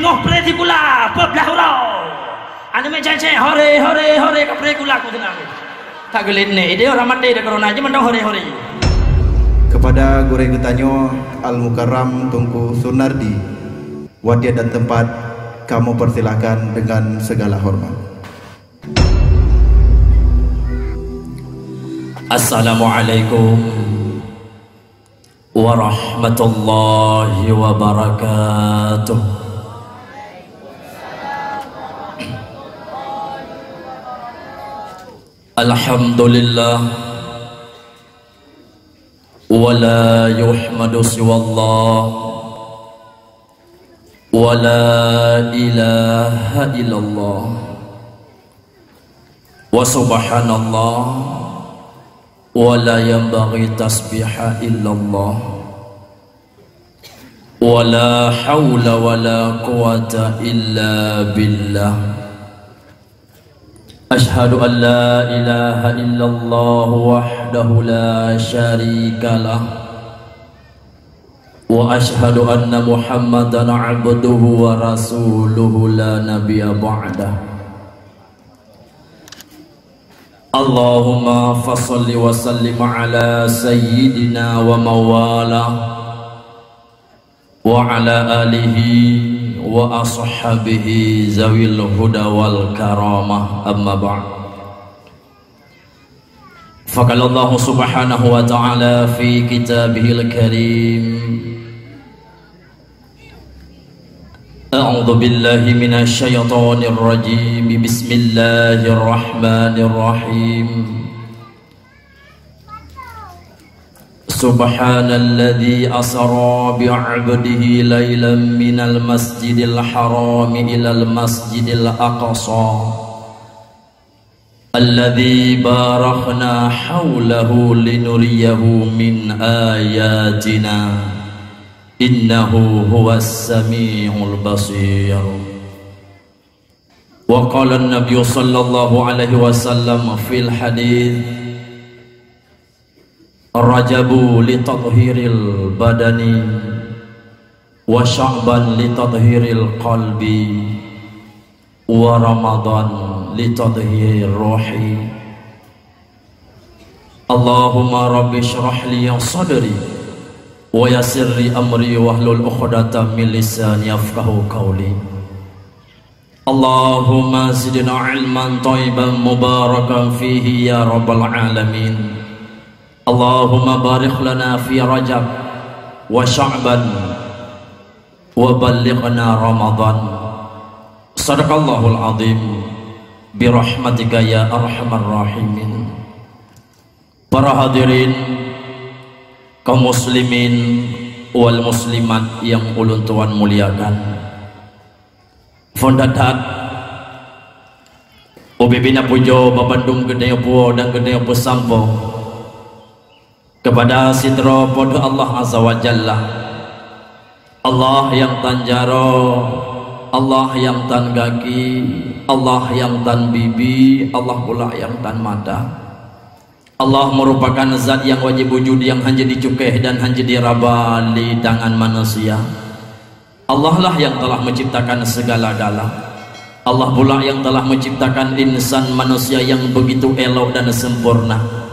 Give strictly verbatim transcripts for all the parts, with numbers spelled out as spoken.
Oh, pré sikula, peublah uroe. Aneuk miet cék-cék, hore, hore, hore, ka pré sikula ku teunang. Ka geulet nèk, idéh orang maté dah corona, jeuet mantong hore-hore. Kepada gurèe geutanyoe, Al-Mukarram Teungku Sunardi, watèe dan tempat kamoe persilakan dengan segala hormat. Assalamualaikum warahmatullahi wabarakatuh. Alhamdulillah, wa la yuhmadu siwallah, wa la ilaha illallah, wa subhanallah, wa la yanbaghi tasbiha illallah, wa la haula wa la quwwata illa billah. Asyhadu an la ilaha illallah wahdahu la syarikalah, wa asyhadu anna Muhammadan abduhu wa rasuluhu la nabiyya ba'dah. Allahumma fasalli wa sallim ala sayyidina wa mawala, wa ala alihi wa ashabihi zawil huda wal karamah, amma ba'd. Faqala Allahu subhanahu wa ta'ala fi kitabihil karim, a'udzu billahi minasy syaithanir rajim. Bismillahirrahmanirrahim. Subhanalladzi asra bi'abdihi lailan minal masjidil harami ilal masjidil aqsa, alladzi barakna haulahu linuriyahu min ayatina, innahu huwas samiul basir. Wa qala an-nabiyyu sallallahu alaihi wasallam fil hadits, "Rajabu li tathhiril badani, wa Sya'ban li tathhiril qalbi, wa Ramadan li tathhirir ruhi." Allahumma rabbi shrah li sadri, wa yassir li amri, wahlul 'uqdatam min lisani yafqahu qawli. Allahumma zidna ilman thayyiban mubarakan fihi ya rabbal alamin. Allahumma barik lana fi Rajab wa Sya'ban wa ballighna Ramadan. Sadaqallahul azim, birahmatika ya arhamar rahimin. Para hadirin, kaum muslimin wal muslimat nyang ulôn tuan muliakan. Phon that-that, ubé bina pujoe bak bandum geutanyoe puwoe dan geutanyoe peusampoe keupada sidroe Po teu Allah Azza wa Jalla. Allah nyang tan jaroe, Allah nyang tan gaki, Allah nyang tan bibi, Allah pula nyang tan mata. Allah meurupakan zat nyang wajéb wujud, nyang hana jeuet jicukéh dan hana jeuet jiraba lé tangan manusia. Allah lah nyang telah menciptakan segala-gala. Allah pula nyang telah menciptakan insan manusia nyang begitu elok dan sempurna.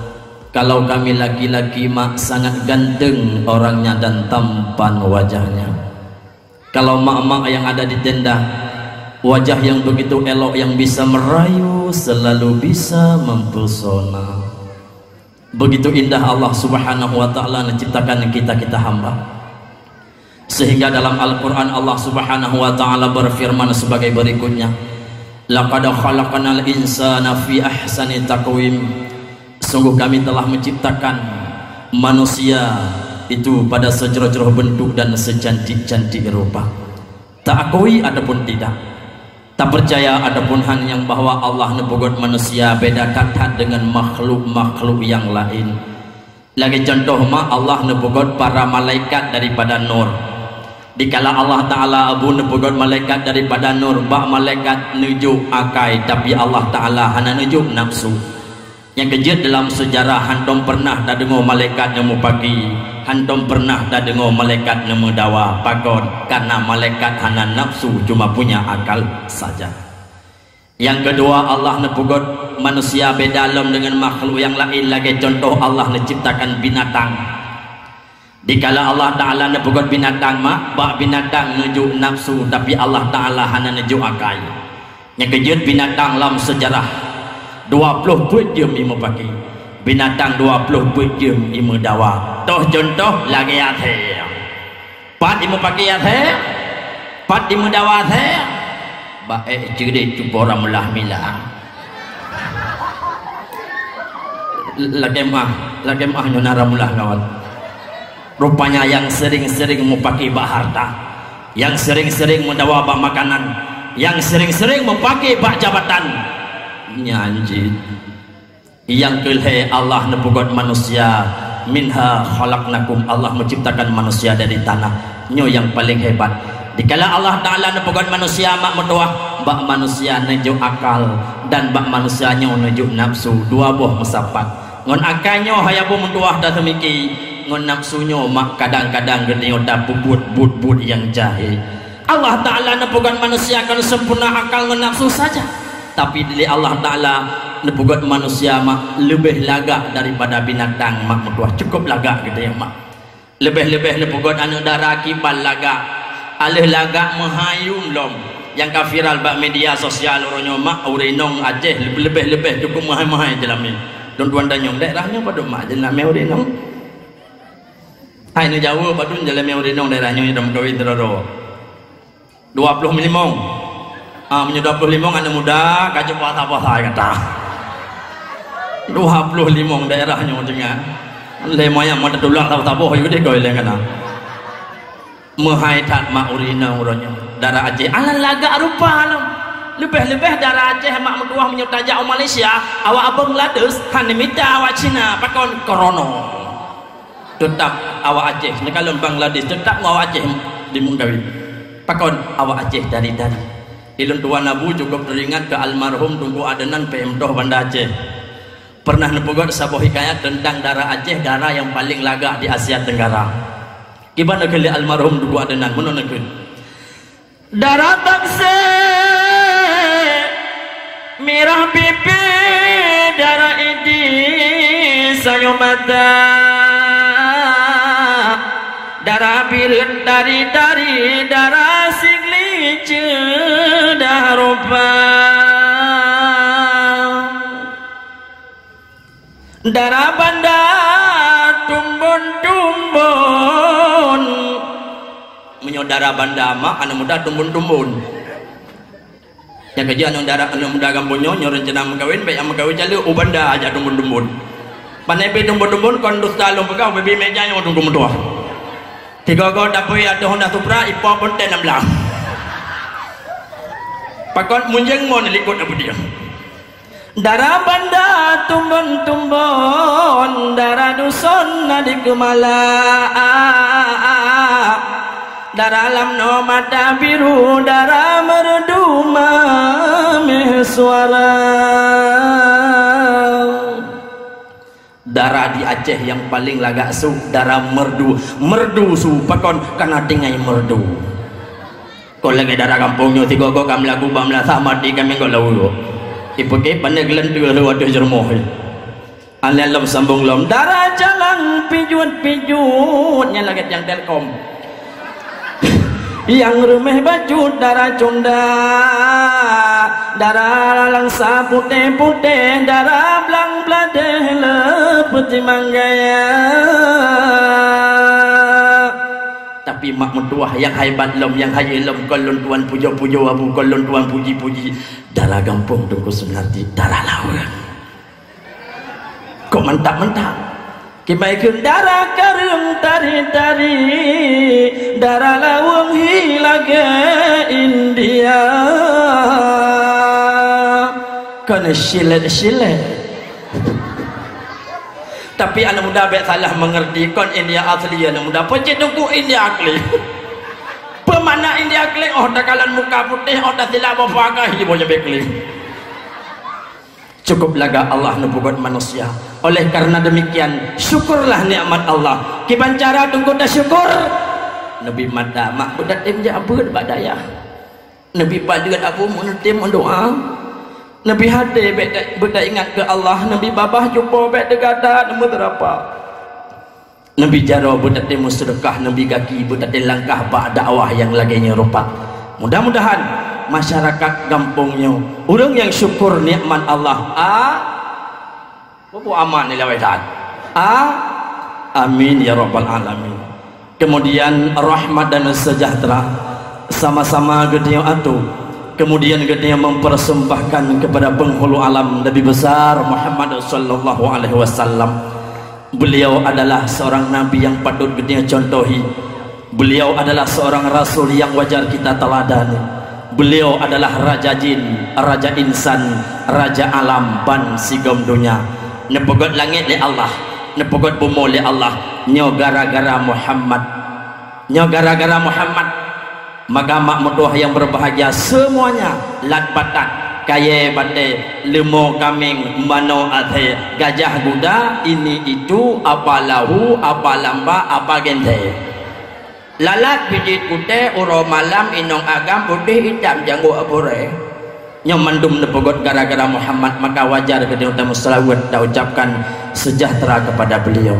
Kalau kami laki-laki, mak, sangat ganteng orangnya dan tampan wajahnya. Kalau mak-mak yang ada di tenda, wajah yang begitu elok yang bisa merayu, selalu bisa mempesona. Begitu indah Allah Subhanahu wa Ta'ala menciptakan kita-kita hamba. Sehingga dalam Al-Quran Allah Subhanahu wa Ta'ala berfirman sebagai berikutnya, "Laqad khalaqnal insana fi ahsani taqwim." Sungguh Kami telah menciptakan manusia itu pada sejroh-jroh bentuk dan secantik-cantik rupa. Taakui ataupun tidak, tapeucaya ataupun han nyang bahwa Allah neupeugot manusia beda that-that deungon makhluk-makhluk nyang laén. Lagée cuntoh ma, Allah neupeugot para malaikat daripada nur. Dikala Allah Ta'ala bu neupeugot malaikat daripada nur, bak malaikat neujok akai, tapi Allah Ta'ala hana neujok nafsu. Nyang keujeuet dalam seujarah, hantom peureunah tadeungoe malaikat nyang meupaki, hantom peureunah tadeungoe malaikat nyang meudawa. Pakon? Karena malaikat hana nafsu, cuma punya akal saja. Nyang keudua, Allah neupeugöt manusia beda lom deungon makhluk nyang laén, lagèe cuntoh Allah neuciptakan binatang. Dikala Allah Ta'ala neupeugöt binatang, mak, bak binatang neujok nafsu, tapi Allah Ta'ala hana neujok akai. Nyang keujeuet binatang lam seujarah, dua ploh peuet jeuem imeupaki. Binatang dua ploh peuet jeuem imeudawa. Toh cuntoh lagèe asèe. Pat imeupaki asèe? Pat imeudawa asèe? Bak ék ceudeuk cupo rameulah mila. Lakèe meu'ah, lakèe meu'ah nyoe na rameulah kawan. Rupanya nyang seuring-seuring meupaki bak harta, nyang seuring-seuring meudawa bak makanan, nyang seuring-seuring meupaki bak jabatan, nyan jih. Nyang keulhèe, Allah neupeugöt manusia, "Minha khalaqnakum," Allah meuciptakan manusia dari tanah. Nyoe nyang paleng hebat. Dikala Allah Ta'ala neupeugöt manusia, mak meutuwah, bak manusia neujok akal dan bak manusia nyoe neujok nafsu, dua boh meusapat. Ngon akai nyoe haya boh meutuwah taseumiki, ngon nafsu nyoe mak kadang-kadang geutanyoe tapeubuet buet-buet nyang jahé. Allah Ta'ala neupeugöt manusia kon sempurna akal ngon nafsu saja, tapi lé Allah Ta'ala neupeugöt manusia mak leubeh lagak daripada binatang, mak meutuwah, cukup lagak geutanyoe mak. Leubeh-leubeh neupeugöt aneuk dara kiban lagak. Aleuh lagak meuhai yum lom. Nyang ka viral bak media sosial uroe nyoe mak, ureueng inong Aceh leubeh-leubeh cukup meuhai-meuhai jeulamé. Lôn tuan tanyong, daerah nyoe padum mak jeulamé ureueng inong? Hai neujaweub padum jeulamé ureueng inong daerah nyoe nyang meukawen sidroe-droe. Dua ploh limong. Ah, meunyoe dua ploh limong aneuk muda, ka jeuet puasa-puasa gata. Dua ploh limong daerah nyoe deungon. Lé moyang mata tulang saboh-saboh yue deh koi lé kana. Meuhai that mak ureueng inong uroe nyoe. Dara Aceh alah lagak rupa lom. Leubeh-leubeh dara Aceh mak meutuwah meunyoe tajak u Malaysia, awak Bangladesh hana mita awak Cina pakon, krona. Teutap awak Aceh, neukalon Bangladesh, teutap ngon awak Aceh dimeukawen. Pakon? Awak Aceh dari-dari. Ilôn tuan Abu cukup teuringat keu almarhum Teungku Adnan P M Toh Banda Aceh. Pernah neupeugöt saboh hikayat teuntang dara Aceh, dara nyang paleng lagak di Asia Tenggara. Kiban neukheun lé almarhum Teungku Adnan, meunoe neukheun. Dara bangse mirah pipi, dara idi sanyoe mata, dara bireuen dari-dari, dara sigli ceudah rupa. Dara banda tumbon-tumbon. Meunyoe dara banda mak, aneuk muda tumbon-tumbon. Nyang keujeuet aneuk dara, aneuk muda gampông nyoe, nyoe reuncana meukawen, bèk nyang meukawen caleuek u banda aja tumbon-tumbon. Pane pih tumbon-tumbon kon dusta lôn peugah, ubé-bé meuja nyoe teungku meutuah. Tiga-tiga dapui ateueh Honda Supra, ipok bonten nam blah. Pakon munjeng mon likot Abu Diah. Dara banda tumbon-tumbon, dara duson na di Keumala. Dara lam noe mata biru, dara merdu mameh suara. Dara di Aceh nyang paleng lagak su, dara merdu. Merdu su, pakon? Kana tinggai merdu. Kon lagèe dara gampông nyoe, sigoe-goe ka meulagu bak meulasah, mati ka meugot lawoe. Ipeukét panéh geulanteue lheueh ateueh jeurumoh. Alèh lom sambông lom, dara jalang pijuet-pijuet, nyan lagèe tiang Telkom. Nyang reumeh bacut dara cunda, dara langsa putéh-putéh, dara blang pladeh le peutimang gaya. Tapi mak meutuah nyang hebat lom, nyang hayeu lom, kon lôn tuan pujoe-pujoe Abu, kon lôn tuan puji-puji. Dara gampông Teungku Sunardi, dara laweueng. Kok mantap-mantap? Kiban kheun dara kareueng tari-tari, dara laweueng hi lagèe India. Kon silet-silet. Tapi aneuk muda bèk salah mengerti, kon India asli aneuk muda. Peucit Teungku India klik. Peumakna India klik, oh takalon muka putéh, oh tasilap boh paga, hi boh nyang bèk klik. Cukup lagak Allah neupeugot manusia. Oleh karena demikian, syukurlah nikmat Allah. Kiban cara teungku tasyukur? Neubi mata mak beutatém jak beuet bak dayah. Neubi paleuet abu meuneutem meudoa. Neubi haté bèk ta-, beuta ingat keu Allah. Neubi babah jupo bèk teugata neumeuteurapa. Neubi jaroe beutatém meuseudeukah, neubi gaki beutatém langkah bak dakwah nyang lagèe nyoe rupa. Mudah-mudahan masyarakat gampông nyoe, ureueng nyang syukur nikmat Allah, a, bubu aman nilai waidan. A, amin ya rabbal alamin. Kemudian rahmat dan sejahtera sama-sama geutanyoe atu. Kemudian geutanyoe mempersembahkan kepada penghulu alam Nabi besar Muhammad sallallahu alaihi wasallam. Beliau adalah seorang nabi yang patut geutanyoe contohi. Beliau adalah seorang rasul yang wajar kita teladani. Beliau adalah raja jin, raja insan, raja alam ban sigom donya. Neupeugot langét lé Allah, neupeugot bumoe lé Allah. Nyoe gara-gara Muhammad. Nyoe gara-gara Muhammad. Maka mak meutuah yang berbahagia semuanya, lat batat, kayèe batèe, leumo kaméng, manoe athèe, gajah guda, ini itu, apa lahu, apa lamba, apa genthèe. Lalat bijit kutèe, uroe malam inong agam, putéh itam janggok aburèe. Nyoe mandum neupeugot gara-gara Muhammad, maka wajar geutanyoe tameuseulaweuet, taucapkan sejahtera kepada beliau.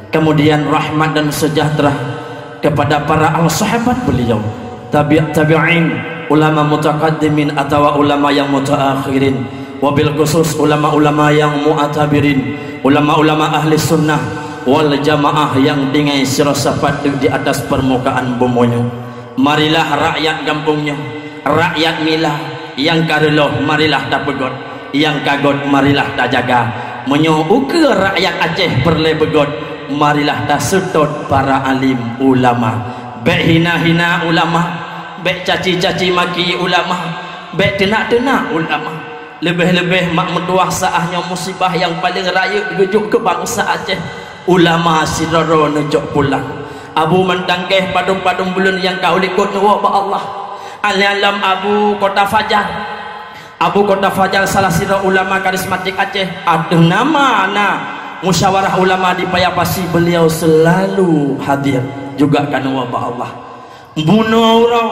Kemudian rahmat dan sejahtera kepada para al-sahabat beliau, tabi', tabi'in, ulama mutaqaddimin atawa ulama yang mutaakhirin, wabil khusus ulama-ulama yang mu'tabirin, ulama-ulama ahli sunnah wal jamaah yang tinggai sira sapat di atas permukaan bumoe nyoe. Marilah rakyat gampông nyoe, rakyat mila, nyang ka reuloh marilah tapeugot, nyang ka got marilah tajaga. Meunyoe ukeue rakyat Aceh peureulèe beugot, marilah taseutôt para alim ulama. Bèk hina-hina ulama, bèk caci-caci maki ulama, bèk teunak-teunak ulama. Leubeh-leubeh mak meutuah saat nyoe musibah nyang paleng rayeuk geujok keu bansa Aceh. Ulama sidroe neucok pulang. Abu Mantangkeh padum-padum buleuen nyang ka u likot neuwoe bak Allah. Aneuk lom Abu Kota Fajar. Abu Kota Fajar salah sidroe ulama karismatik Aceh. Ateueh nama na musyawarah ulama di Paya Pasi, beliau selalu hadir juga ka neuwoe bak Allah. Bunoe uroe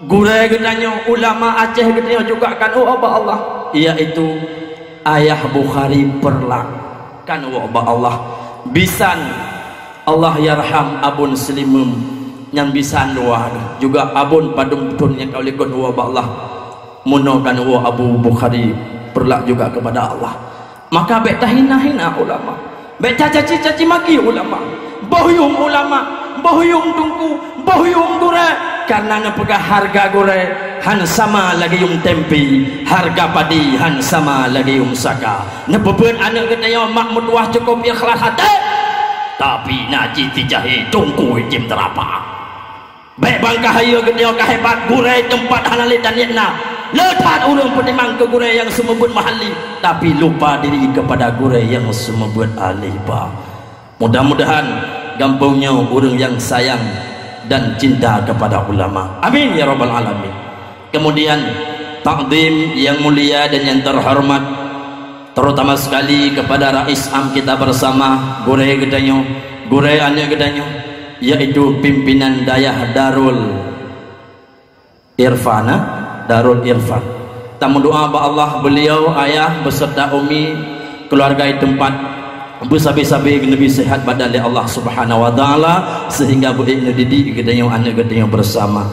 gurèe geutanyoe, ulama Aceh geutanyoe juga ka neuwoe bak Allah, yaitu Ayah Bukhari Peureulak ka neuwoe bak Allah. Bisan Allah yarham Abon Seulimeum nyang bisan dua juga Abon padum thôn nyang ka u likot neuwoe bak Allah. Bunoe ka neuwoe Abu Bukhari Peureulak juga kepada Allah. Maka bèk tahina-hina ulama. Bèk tacaci-caci maki ulama. Boh yuem ulama, boh yuem teungku, boh yuem gurèe. Karena neupeugah hareuga gurèe han sama lagèe yuem tempe, hareuga padi han sama lagèe yuem saka. Neupeubeuet aneuk geutanyoe mak meutuah cukup ikhlas até, tapi na cit tijahé teungku item teurapa. Bèk bangka hayeue geutanyoe ka hebat, gurèe teumpat hana lé taniet na. Le that ureueng peutimang keu gurèe nyang seumeubeuet meuhali, tapi lupa diri kepada gurèe nyang seumeubeuet alih ba. Mudah-mudahan gampông nyoe ureueng nyang sayang dan cinta kepada ulama. Amin ya rabbal alamin. Kemudian takdim yang mulia dan yang terhormat, terutama sekali kepada Rais Am kita bersama, gurèe geutanyoe, gurèe aneuk geutanyoe, yaitu pimpinan Dayah Darul Irfan, eh? Darul Irfan. Tameudoa bak Allah, beliau, ayah beserta umi, keluarga di tempat, beusabe-sabe geuneubri sehat badan lé Allah Subhanahu wa Taala, sehingga beuék neudidik geutanyoe aneuk geutanyoe bersama.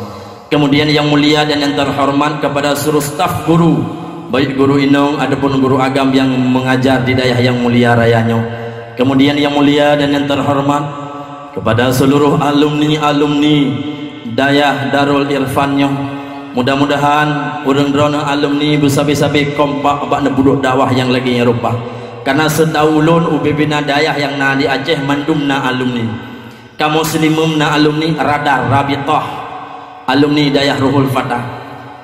Kemudian yang mulia dan yang terhormat kepada seluruh staf guru, baik guru inong ataupun guru agam yang mengajar di dayah yang mulia raya nyoe. Kemudian yang mulia dan yang terhormat kepada seluruh alumni-alumni Dayah Darul Irfan nyoe. Mudah-mudahan ureueng droeneuh alumni beusabe-sabe kompak bak neupeuduek dakwah nyang lagèe nyoe rupa. Karena seutau ulôn ubé bina dayah nyang na di Aceh mandum na alumni. Kamoe Seulimeum na alumni Radar Rabithah, alumni Dayah Ruhul Fatah.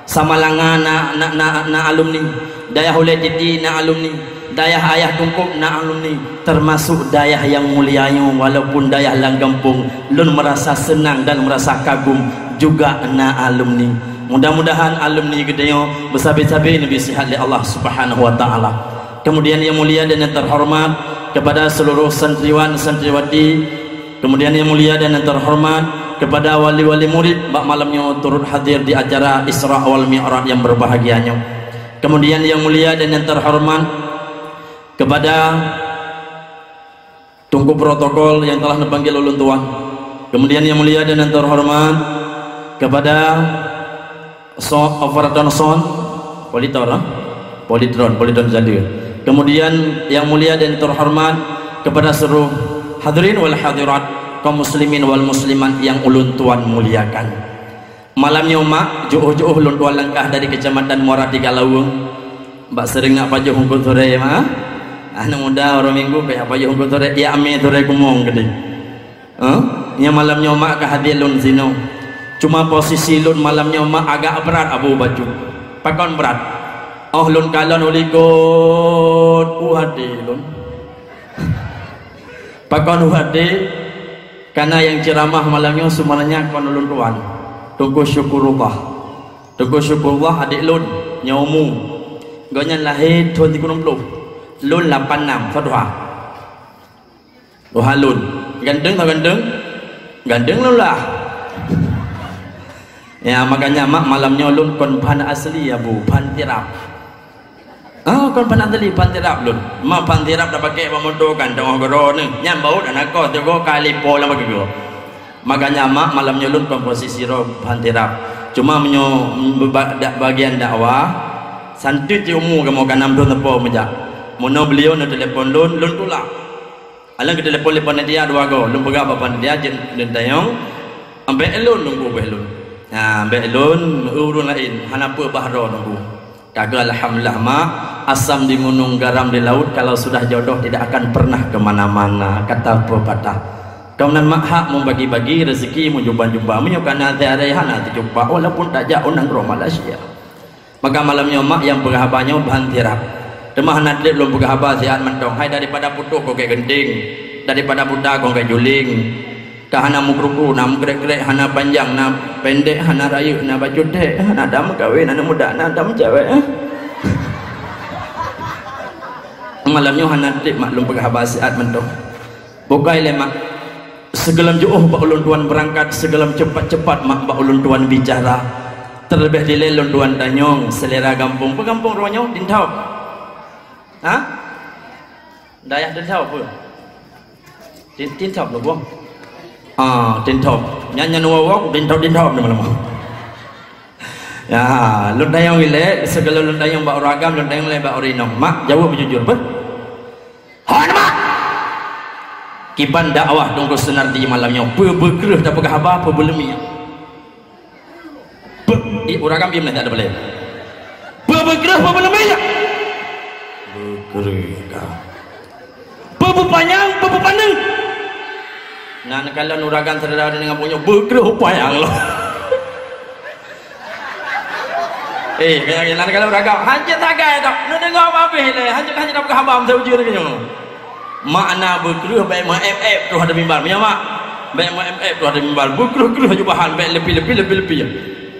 Samalanga na, na, na, na alumni, Dayah Ulèe Titi na alumni, Dayah Ayah Tungkôb na alumni, termasuk dayah nyang mulia nyoe, walaupun dayah lam gampông, lôn merasa senang dan merasa kagum juga na alumni. Mudah-mudahan alumni geutanyoe beusabe-sabe neubri sihat lé Allah Subhanahu wa Taala. Kemudian yang mulia dan yang terhormat kepada seluruh santriwan santriwati, kemudian yang mulia dan yang terhormat kepada wali-wali murid bak malam nyoe turut hadir di acara Isra wal Mi'raj yang berbahagia nyoe. Kemudian yang mulia dan yang terhormat kepada Teungku protokol yang telah neupanggil ulôn tuan. Kemudian yang mulia dan yang terhormat kepada so-, operator sound, politor, ah? Politron, politron jadul. Kemudian yang mulia dan terhormat kepada seluruh hadirin wal hadirat, kaum muslimin wal muslimat yang ulôn tuan muliakan. Malam nyoe mak, jôh-jôh lôn tuan langkah dari Kecamatan Muara Tiga Laueng. Bak seureungak pajoh eungkôt sore mak. Aneuk muda uroe Minggu kajak pajoh eungkôt sore, jak mé sore kumong keudéh. Hah? Nyang malam nyoe mak ka hadir lôn sinoe. Cuma posisi lôn malam nyoe mak agak brat abu bacut. Pakon brat? Oh lôn kalon u likot u até lôn. Pakon u até? Karena nyang ceuramah malam nyoe sebenarnya kon ulôn tuan, Teungku Syukurullah. Teungku Syukurullah adék lôn nyang umu. Gobnyan lahé thôn tiga puluh. Lôn lapan enam, soe tuha? Tuha lôn. Ganteng tak ganteng? Ganteng lôn lah. Ya, makanya mak malam nyoe lôn kon phan asli ya bu, phan tirap. Oh, kon phan asli, phan tirap lôn. Ma phan tirap dak pakai bak moto kan, tengok goro ni. Nyan baut anak kos tu go kali po lama ke go. Makanya mak malam nyoe lôn kon posisi ro phan tirap. Cuma meunyoe ba-, dak bagian dakwah, santit ti umu kamoe ka nam thôn teupô meujak. Meunoe beliau neutelepon lôn, lôn tulak. Alah geutelepon lé panitia dua go, lôn peugah bak panitia jeuet lôn tanyong, ambek lôn lôn ubah lôn. Nah, ambek lôn ureueng laén hana peue bah droe nunggu. Ka keuh alhamdulillah mak, asam di gunong garam di laut, kalau sudah jodoh tidak akan pernah ke mana-mana, kata pepatah. Kamoe nan mak hak meubagi-bagi rezeki meujuba-juba, meunyoe kana tiara hana teujuba walaupun tajak u nanggroe Malaysia. Maka malam nyoe mak nyang peugah haba nyoe ban tirap. Teuma hana treb lôn peugah haba siat mantong, hai daripada putôh kongkée geunteng, daripada buta kongkée juling. Ka hana mukru-kru, na meukrek-krek, hana panjang, na pendek, hana rayeuk, na bacut dek, hana dam meukawen, aneuk muda, na dam cewek, eh. Malam nyoe hana treb mak lôn peugah haba siat mantong. Bukai lé mak. Sigohlom jiôh bak ulôn tuan beurangkat, sigohlom cepat-cepat mak bak ulôn tuan bicara. Terlebih dilée lôn tuan tanyong selera gampông. Peue gampông droe nyoe? Tintop. Ha? Dayah Tintop peue? Tin-, Tintop lôn buang. Ah, Tintop. Nyan nyan woe-woe Tintop-Tintop ni malam. Ya, lôn tanyong ilée, sigohlom lôn tanyong bak ureueng agam, lôn tanyong lé bak ureueng inong. Mak, jaweueb jujur, peue? Hana mak! Kiban dakwah Teungku Sunardi malam nyoe, peue beukreueh tapeugah haba, peue beuleumie. Peue, i, ureueng agam diem na, tak ada boleh. Peue beukreueh, peue beuleumie. Beukreueh ka. Peue beupanyang, peue beupaneuk. Nan kalon ureueng agam syedara deungon punyoe, beukreueh panyang lom. Eh, kaya nan kalau ragam, hanjeuet sagai tok. Neudeungoe babeh lé, hanjeuet, hanjeuet dapat haba meusa ujeuen lagée nyoe. Makna beukreueh bék meuép-ép troh ateueh mimbar. Meunyoe mak, bék meuép-ép troh ateueh mimbar. Beukreueh-kreueh aju bahan, bék leupie-leupie, leupie-leupie.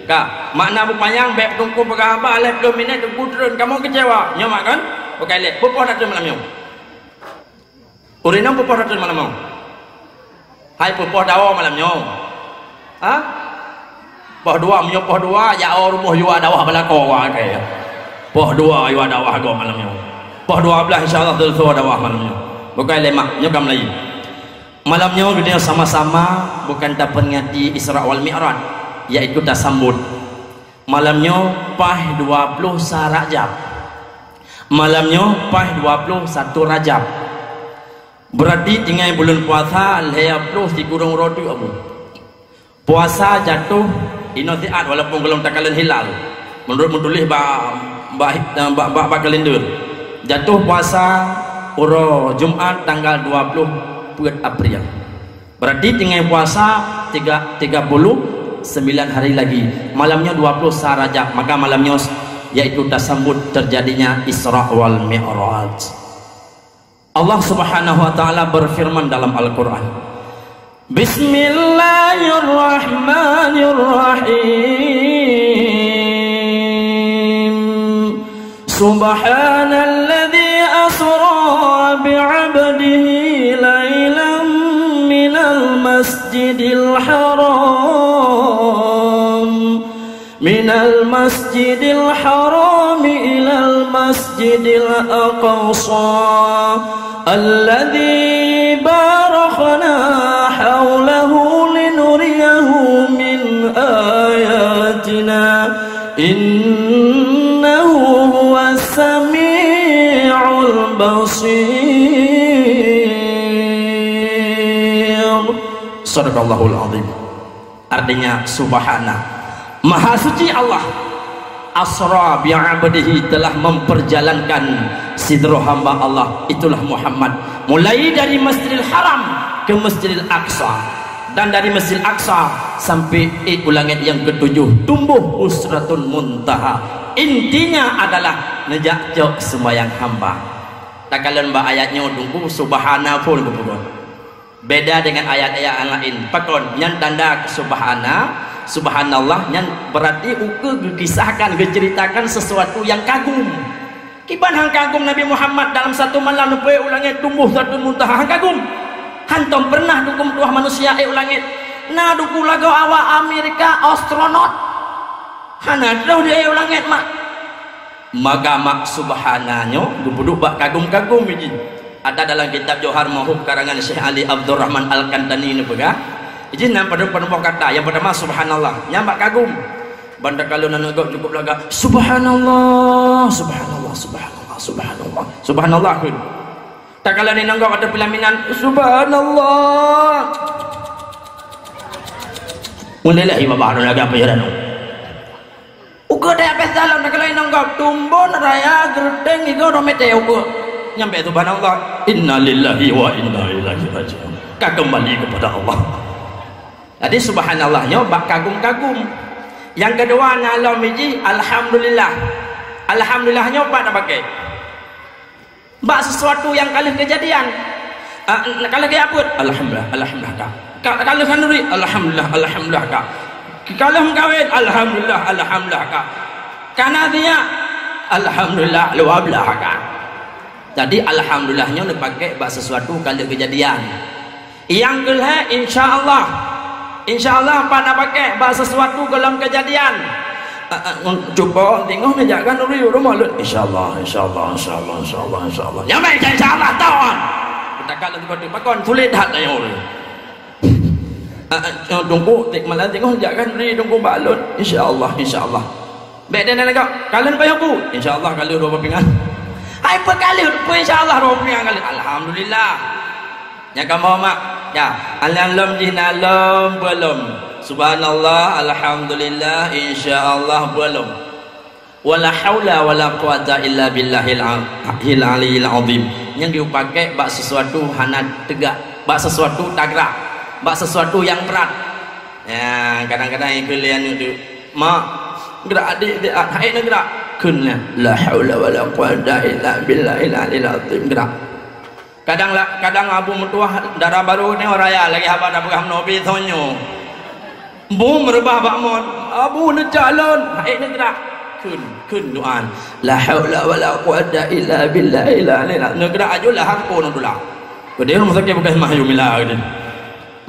Ka, makna beupanyang bék teungku peugah haba lhée ploh minét teungku treun kamoe keucewa. Nyoe mak kan? Bukai lé, peupoh dak treun malam nyoe. Ureueng inong peupoh dak treun malam nyoe? Hai peupoh dawa malam nyoe? Ha? Poh dua, meunyoe poh dua, jak o rumoh yue dawa balakoe wa kée. Poh dua yue dawa goe malam nyoe. Poh dua blaih insya Allah teuleusoe dawa malam nyoe. Bukai lé mak, nyoe ka meulayeue. Malam nyoe geutanyoe sama-sama bukan taperingati Isra wal Mi'raj, yaitu tasambot. Malam nyoe paih dua ploh sa Rajab. Malam nyoe paih dua ploh satu Rajab. Beurati tinggai buleuen puasa lhée ploh sikureueng uroe teuk, Abu. Puasa jatoh inoe siat walaupun gohlom takalon hilal. Meunurot meutuléh bak, bak, bak, bak, bak kalender. Jatoh puasa uroe Jumat tanggal dua ploh peuet April. Berarti tinggai puasa tiga, tiga puluh sembilan hari lagi. Malam nyoe dua puluh sa Rajab, maka malam nyoe yaitu tasambut terjadinya Isra wal Mi'raj. Allah Subhanahu wa Ta'ala berfirman dalam Al-Quran, Bismillahirrahmanirrahim. سبحان الذي أسرى بعبده ليلا من المسجد الحرام، من المسجد الحرام إلى المسجد الأقصى الذي باركنا حوله لنريه من آياتنا إنه هو السميع البصير. صدق الله العظيم. Artinya, subhana, maha suci Allah. Asra bi'abdihi, telah memperjalankan sidroe hamba Allah, itulah Muhammad, mulai dari Masjidil Haram ke Masjidil Aqsa, dan dari Masjidil Aqsa sampai ék u langét nyang ketujuh, tumbuh Sidratun Muntaha. Intinya adalah neujak cok seumayang hamba. Takalon bak ayat nyoe, Teungku, subhana phon geupeugah. Beda dengan ayat-ayat yang lain. Pakon? Nyan tanda subhana, subhanallah, nyan berarti ukeue geukisahkan, geuceritakan sesuatu yang kagum. Kiban han kagum Nabi Muhammad dalam satu malam neupeuék u langét tumbuh Sidratun Muntaha, han kagum. Hantom pernah dukung tuah manusia ék u langét. Na dukung lagoe awak Amerika astronot. Hana troh di ék u langét mak. Maka mak subhana nyoe geupeuduek bak kagum-kagum jih. Ada dalam kitab Johar Mahub karangan Syekh Ali Abdurrahman Al-Kantani neupeugah, jih nan padum-padum boh kata. Yang pertama subhanallah, nyan bak kagum. Ban takalon aneuk gob cukup lagak, subhanallah, subhanallah, subhanallah, subhanallah. Subhanallah kheun. Takalon inong gob ateueh pelaminan, subhanallah. Mulailah ié babah lagak apa ya. Ukeue dayah pesta lom, takalon inong gob tumbon raya geureuteng gigoe dua meter ukeue. Nyampe subhanallah, innalillahi wa inna ilaihi raji'un. Ka kembali kepada Allah. Jadi subhanallah nyoe bak kagum-kagum. Nyang keudua na lom jih alhamdulillah. Alhamdulillah nyoe pat na pakai. Bak sesuatu nyang ka lheueh keujadian. Ah, ka lheueh geujak beuet, alhamdulillah, alhamdulillah ka. Ka, ka lheueh khanduri, alhamdulillah, alhamdulillah ka. Ka lheueh meukawen, alhamdulillah, alhamdulillah ka. Ka na sinyak, alhamdulillah, luwa blaih ka. Jadi alhamdulillah nyoe neupaké bak sesuatu ka lheueh keujadian. Nyang keulhèe, insya Allah. Insya Allah, pat na paké bak sesuatu gohlom keujadian. Eh, eh, cuba teungoh neujak khanduri u rumoh lôn. Insya Allah, insya Allah, insya Allah, insya Allah, insya Allah. Nyamai insya Allah, tahun. Kita kalau tiba-tiba kon sulit that tayong. Eh, eh, Teungku, tik malam teungoh neujak khanduri Teungku bak lôn. Insya Allah, insya Allah. Bèk deh neugok, kalon payah bu. Insya Allah, kalau dua pingan. Hai, peukalon, pun insya Allah, dua pingan kalon. Alhamdulillah. Nyang kamoe mak, ya, alan lom jih na lom, peue lom. Subhanallah, alhamdulillah, insya Allah, peue lom. Wala haula wala quwata illa billahil a-, hil aliyil azim. Nyang geupakè bak sesuatu hana teugak, bak sesuatu tagrak, bak sesuatu nyang brat. Ya, kadang-kadang ikut lian itu, "Mak, gerak adik, adik, ah, hai nak gerak." Kheun lah, "La haula wala quwata illa billahil aliyil azim." Gerak. Kadang la-, kadang abu meutuwah dara barô nyoe raya lagèe haba tapeugah meunoe pi thon nyoe. Bu meureubah bak mon, abu neucalon, hai neugrak. Kheun, kheun doa. La haula wala quwata illa billah, illa billah. Neugrak aju lahar pun tula. Keudeh rumah sakit bukan mah yumila keudeh.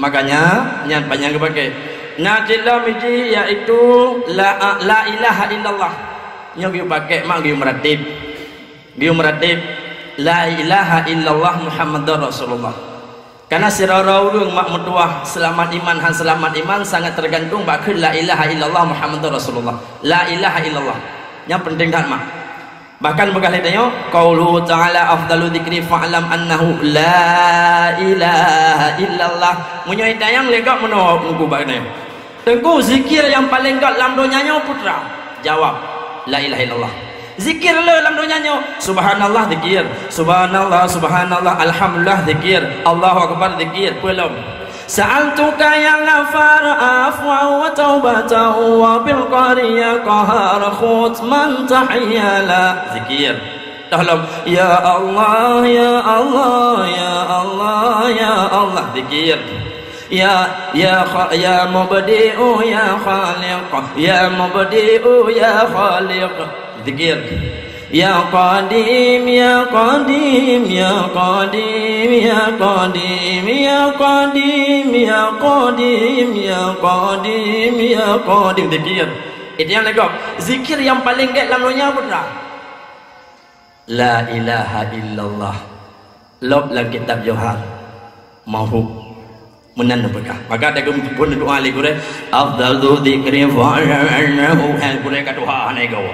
Makanya nyan panyang geupakè. Na cit lom iji yaitu la, la ilaha illallah. Nyoe geupakè mak geu meuratéb. Geuyue meuratéb, "La ilaha illallah Muhammadur Rasulullah." Karena sidroe-droe ureuëng mak meutuwah seulamat iman han seulamat iman sangat teugantung bak kheun la ilaha illallah Muhammadur Rasulullah. La ilaha illallah. Nyang penting that mak. Bahkan peugah lé tanyoe, qauluhu ta'ala afdalu dzikri fa'lam annahu la ilaha illallah. Meunyoe tanyong lé gob meunoe meugubat nyoe. Teungku, zikir nyang paleng gét lam donya nyoe peue teuma? Jawab, la ilaha illallah. Zikir le lam donya nyoe, subhanallah zikir, subhanallah, subhanallah, alhamdulillah zikir, Allahu akbar zikir, peue lom? Sa'altuka ya Ghaffar afwa wa taubata wa bil qahri ya qahar khudh man tahyala. Zikir. Toh lom, ya Allah, ya Allah, ya Allah, ya Allah. Zikir. Ya, ya kha-, ya mubdi'u, ya khaliq. Ya mubdi'u, ya khaliq. Zikir. Ya Qadim, ya Qadim, ya Qadim, ya Qadim, ya Qadim, ya Qadim, ya Qadim, ya Qadim. Zikir. Itu nyang lagak. Zikir nyang paleng gét lam donya peue? La ilaha illallah. Lop lam kitab Johar. Mahfuz. Meunan neupeugah. Maka takeumeuteupon doa lé gurée, "Afdalu dzikri fa'alahu," hai gurée ka tuha hana igoe.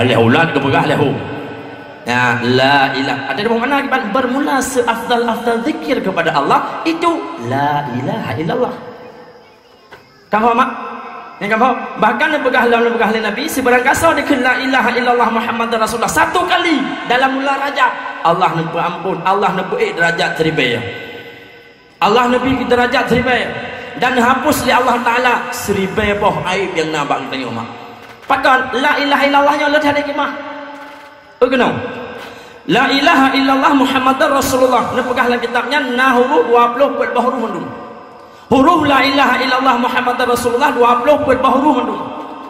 Lheuh ulat geupeugah lheuh. Ya, la ilah. Ada dua makna akibat bermula seafdal-afdal zikir kepada Allah itu la ilaha illallah. Ka ho mak? Nyang ka ho? Bahkan neupeugah lom neupeugah lé Nabi, sibarang kasoe dikheun la ilaha illallah Muhammadar Rasulullah satu kali dalam bulan Rajab, Allah neupeuampon, Allah neupeuék deurajat siribée. Allah neubri deurajat siribée dan neuhapus lé Allah Taala siribée boh aéb nyang na bak geutanyoe mak. Pakon la ilaha illallah nyoe leuet hana hikmah? Keunoe. La ilaha illallah Muhammadar Rasulullah. Neupeugah lam kitab nyan na huruf dua ploh peuet boh huruf mandum. Huruf la ilaha illallah Muhammadar Rasulullah dua ploh peuet boh huruf mandum.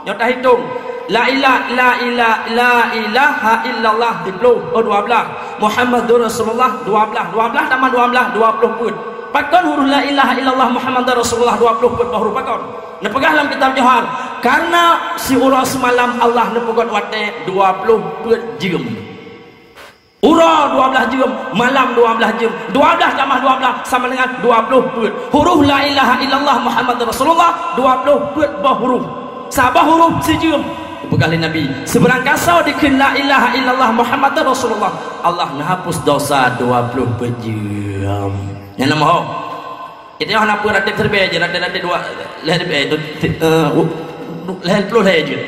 Nyoe tahitong. La ila-, la ila-, la ilaha illallah siploh, oh, dua blaih. Muhammadur Rasulullah dua blaih. Dua blaih tamah dua blaih, dua ploh peuet. Pakon huruf la ilaha illallah Muhammadar Rasulullah dua ploh peuet boh huruf pakon? Neupeugah lam kitab Johar, karena siuroe simalam Allah neupeugot watée dua ploh peuet jeuem. Uroe dua blaih jeuem, malam dua blaih jeuem. Dua blaih tamah dua blaih sama dengan dua ploh peuet. Huruf la ilaha illallah Muhammadur Rasulullah dua ploh peuet boh huruf. Saboh huruf sijeuem. Geupeugah lé Nabi, sibarang kasoe dikheun la ilaha illallah Muhammadur Rasulullah, Allah neuhapus dosa dua ploh peuet jeuem. Nyan na moh. Kita hana peue ratéb siribée jih, ratéb-ratéb dua, lhée ribée, eh, tu, ti-, eh, u-, lhée ploh lhée jeuet.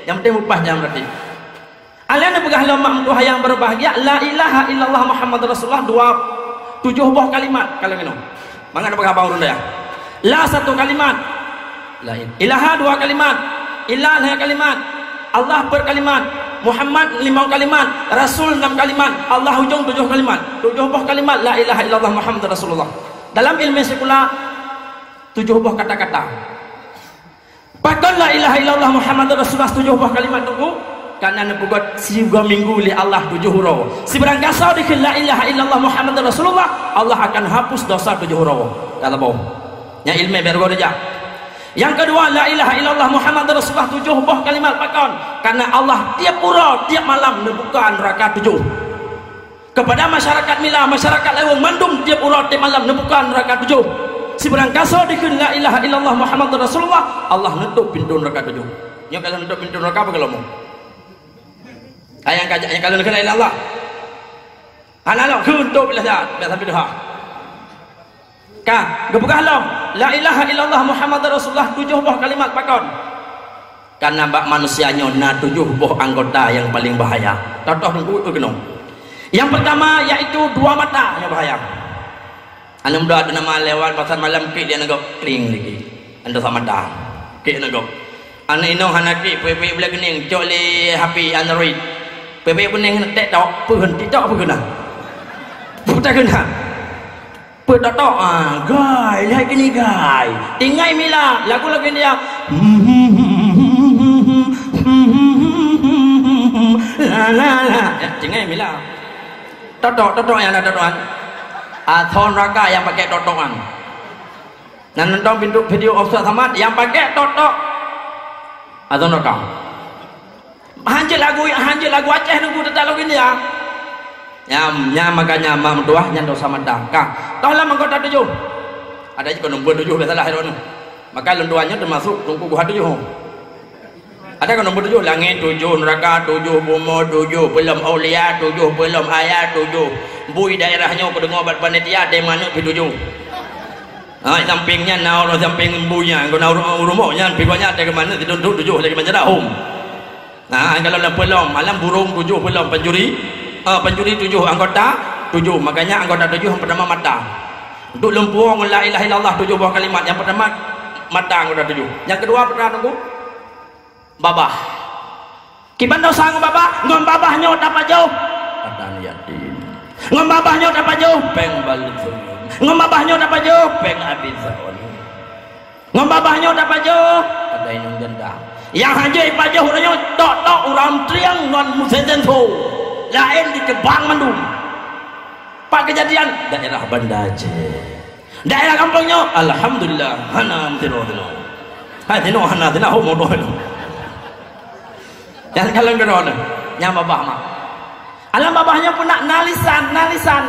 Nyang penting mupah nyang ratéb. Alah neupeugah lom mak meutuah nyang berbahagia, la ilaha illallah Muhammadur Rasulullah dua, tujoh boh kalimat kalau ngieng. Mangat neupeugah bang ureuëng dayah. La satu kalimat. La il-, ilaha dua kalimat. Illa lhée kalimat. Allah peuet kalimat. Muhammad limong kalimat. Rasul enam kalimat. Allah ujong tujoh kalimat. Tujoh boh kalimat la ilaha illallah Muhammadur Rasulullah. Dalam ilmu sekular, tujoh boh kata-kata. Pakon la ilaha illallah Muhammadur Rasulullah tujoh boh kalimat tu? Karena neupeugot siuroe minggu lé Allah tujoh uroe. Sibarang kasoe dikheun la ilaha illallah Muhammadur Rasulullah, Allah akan hapus dosa tujoh uroe. Kata boh. Nyang ilmu baru geureja. Yang kedua, la ilaha illallah Muhammadur Rasulullah tujoh boh kalimat pakon? Karena Allah tiap uroe, tiap malam neubuka neuraka tujoh. Kepada masyarakat Mila, masyarakat Laweueng mandum tiap uroe tiap malam neubuka neuraka tujoh. Sibarang kasoe dikheun la ilaha illallah Muhammadur Rasulullah, Allah neutôp pintoe neuraka tujoh. Nyoe ka lheueh neutôp pintoe neuraka bagaimana? Ayang ka, nyang ka lheueh neukheun la ilaha illallah. Hana lom kheun tôp bila siat, bila sampai doha. Ka, geupeugah lom, la ilaha illallah Muhammadur Rasulullah tujoh boh kalimat pakon? Karena bak manusia nyoe na tujoh boh anggota nyang paleng bahaya. Contoh teungku, eh, keunoe. Yang pertama yaitu dua mata nyoe bahaya. Aneuk muda tu nama lewat pasar malam klik dia negok kring lagi. Anda sama dah. Klik negok. Aneuk inong hana klik, pui-pui boleh kening, cok lé H P Android. Pui-pui kening TikTok, pun TikTok pun kena. Pun tak kena. Peutotok, ah, gai, lheueh keuneuk gai. Tinggai Mila, lagu-lagu India. La, la, la. Ya, tinggai Mila. Totok, totok nyang na totokan. Asoe neuraka nyang pakai totokan. Nan nonton video Ustaz Samad nyang pakai totok. Asoe neuraka. Hanjeuet lagu, hanjeuet lagu Aceh nunggu teutab lagu India. Nyan, nyan makanya mak meutuah nyan dosa mata. Ka, toh lam anggota tujoh. Ada jih keu nombor tujoh biasalah lôn. Maka lôn tuan nyoe teumasuk Teungku Guha tujoh. Ada keu nombor tujoh, langét tujoh, neuraka tujoh, bumoe tujoh, peulom aulia tujoh, peulom ayat tujoh. Bui daerah nyoe kudeungoe bak panitia, deh manök pih tujoh. Ha, sampéng nyan na ureuëng sampéng bui nyan, guna ureuëng, ureuëng mok nyan, pih gobnyan deh manök sidunduk tujoh lagi manjadi hom. Nah, kalau lam peulom, malam burung tujoh peulom, pencuri, eh, pencuri tujoh, anggota tujoh. Makanya anggota tujoh yang pertama mata. Untuk lumpuang la ilaha illallah tujoh buah kalimat. Yang pertama mata anggota tujoh. Yang kedua pernah tunggu babah. Kiban dosa ngon babah, ngon babah nyoe tapajoh. Adan yatim. Ngon babah nyoe tapajoh, péng balum. Ngon babah nyoe tapajoh, péng abis. Ngon babah nyoe tapajoh, ada inong janda. Nyang hana jipajoh uroe nyoe tok-tok ureueng triang ngon meusén tho. Laén dikeubang mandum. Pat keujadian daerah Banda Aceh. Daerah gampông nyoe, alhamdulillah, hana meutinoe-tinoe. Hai tinoe hana, tinoe ho modoh nyoe. Nyang kalon keudroe nyoe, nyang babah mak. Alam babah nyoe peunak na lisan, na lisan.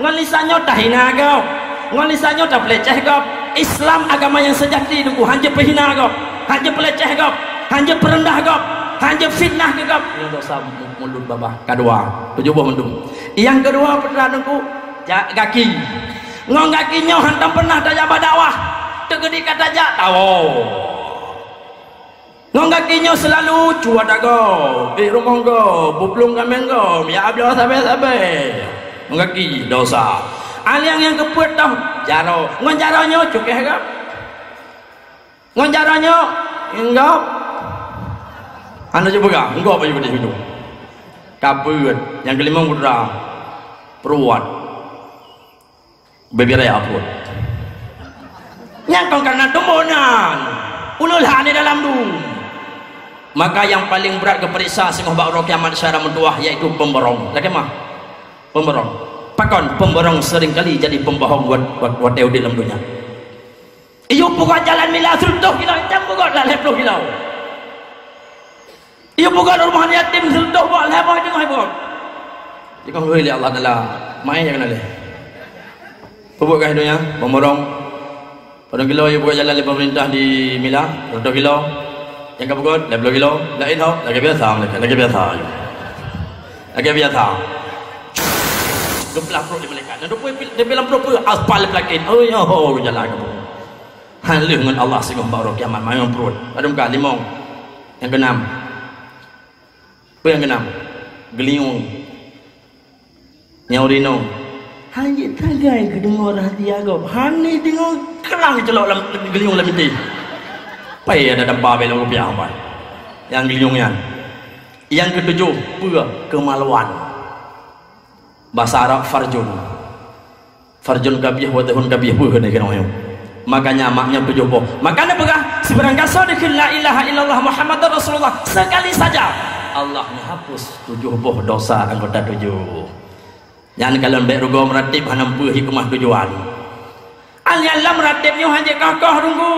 Ngon lisan nyoe tahina gob. Ngon lisan nyoe tapeuleceh gob. Islam agama nyang seujati Teungku, hana peuhina gob, hana peuleceh gob, hana peureundah gob, hana fitnah keu gob. Nyoe dosa mu-, mulut babah. Kadua, tujoh boh mandum. Nyang keudua peue Teungku, jak gaki. Ngon gaki nyoe hantom peunah tajak bak dakwah. Teukeudi ka tajak tawoe. Ngon gaki nyoe seulalu cuat agoe, ék rumoh goe, peuplueng kaméng goe, jak bloe sabe-sabe. Ngon gaki dosa. Aliang nyang keupeuet toh jaroe. Ngon jaroe nyoe cukéh gob. Ngon jaroe nyoe gob. Hana jipeugah, gob baju putih ujong. Kapeuet, nyang keulimong putra. Peuruat. Bibiraya pun. Nyang kon karena tumbunan. Ulul hani dalam dum. Maka yang paling berat geupeuriksa singoh bak uroe kiamat syedara meutuwah, yaitu pemborong. Lagée mah? Pemborong. Pakon pemborong seringkali jadi pembohong wat-, wat-, watée udeb lam dunia. Iyup peugah jalan mila seureutôh kilo, itam peugah lalée ploh kilo. Iyup peugah rumoh yatim seureutôh boh, lhée boh teungoh boh. Dikong hôi lé Allah Taala, mai nyang na lé. Peubuet kah donya, pemborong. Padum kilo iyup peugah jalan lé pemerintah di Mila, seureutôh kilo. Nyang ka peugah, lhée ploh kilo, laén ho, lagée biasa, lagée biasa. Lagée biasa. Geuplah pruet di malaikat. Nah, dua puluh pil-, di dalam pruet pun aspal peulakén. Oh, ya, ho, jalan kamu. Han lheueh ngon Allah singoh bak uroe kiamat, manyong pruet. Padum ka limong. Nyang keunam. Peue nyang keunam? Geulinyueng. Nyang rinong. Hana jeuet sagai geudeungoe rahsia gob. Hana deungoe keurang geuceulok lam geulinyueng lam mité. Pai ada dampa belo rupiah pai. Nyang geulinyueng nyan. Nyang keutujoh, peue? Keumaluan. Basa Arab farjun. Farjun qabiih wa dhihun qabiih, peue keuneuk keunoe nyoe. Makanya mak nyoe tujoh boh. Makanya peugah, sibarang gasoe dikheun la ilaha illallah Muhammadur Rasulullah sekali saja, Allah meuhapus tujoh boh dosa anggota tujoh. Nyan kalon bék rugoe meuratib hana peue hikmah tujuan. Alyalam ratib nyoe hana jeuet koh-koh Teungku.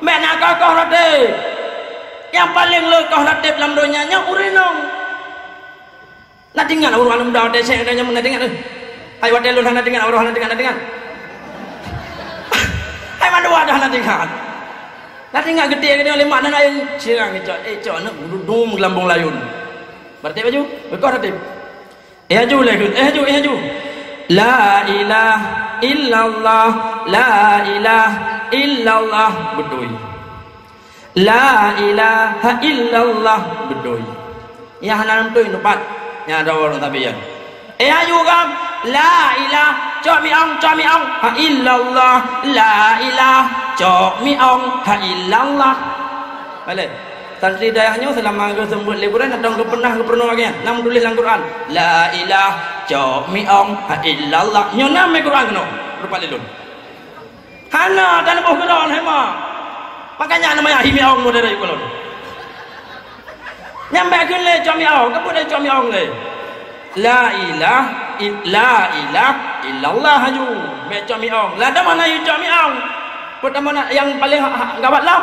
Bék na koh-koh ratib. Nyang paleng le koh ratib lam donya nyoe ureueng inong. Na teuingat ureueng aneuk muda watée syek na nyoe na teuingat, eh. Hai watée lôn hana teuingat, ureueng hana teuingat, na teuingat. Hai mandua dah na teuingat. Na teuingat geuti geuti lé mak nan ayeueng sirang cok, eh cok aneuk dum geulambong layun. Berarti baju, beukah ratib. Eh aju lé, eh aju, eh aju. La ilaha illallah, la ilaha illallah. Beutôi. La ilaha illallah, beutôi. Nyang hana beutôi nupat. Nyang ada ureueng sabe nyan. Eh, aju gam. La ilah, cok miong, cok miong. Ha illallah, la ilah, cok miong. Ha illallah. Balek. Santri dayah nyoe seulama geuseumeubeuet lé gurée, na dong geupeunah geupeurunoe lagée nyan. Na meutuléh lam Quran. La ilah, cok miong. Ha illallah. Nyoe na mé Quran keunoe. Rupa lé lôn. Hana taneubôh keudroe hema. Makanya nama yah himiong modern ukeulon. Nyang bék kheun lé cok miong, keupeue lé cok miong lé? La ilah, i-, la ilah illallah aju. Bék cok miong. Ladom hana yue cok miong. Peutama nyang paleng ha-, ha-, gawat lah.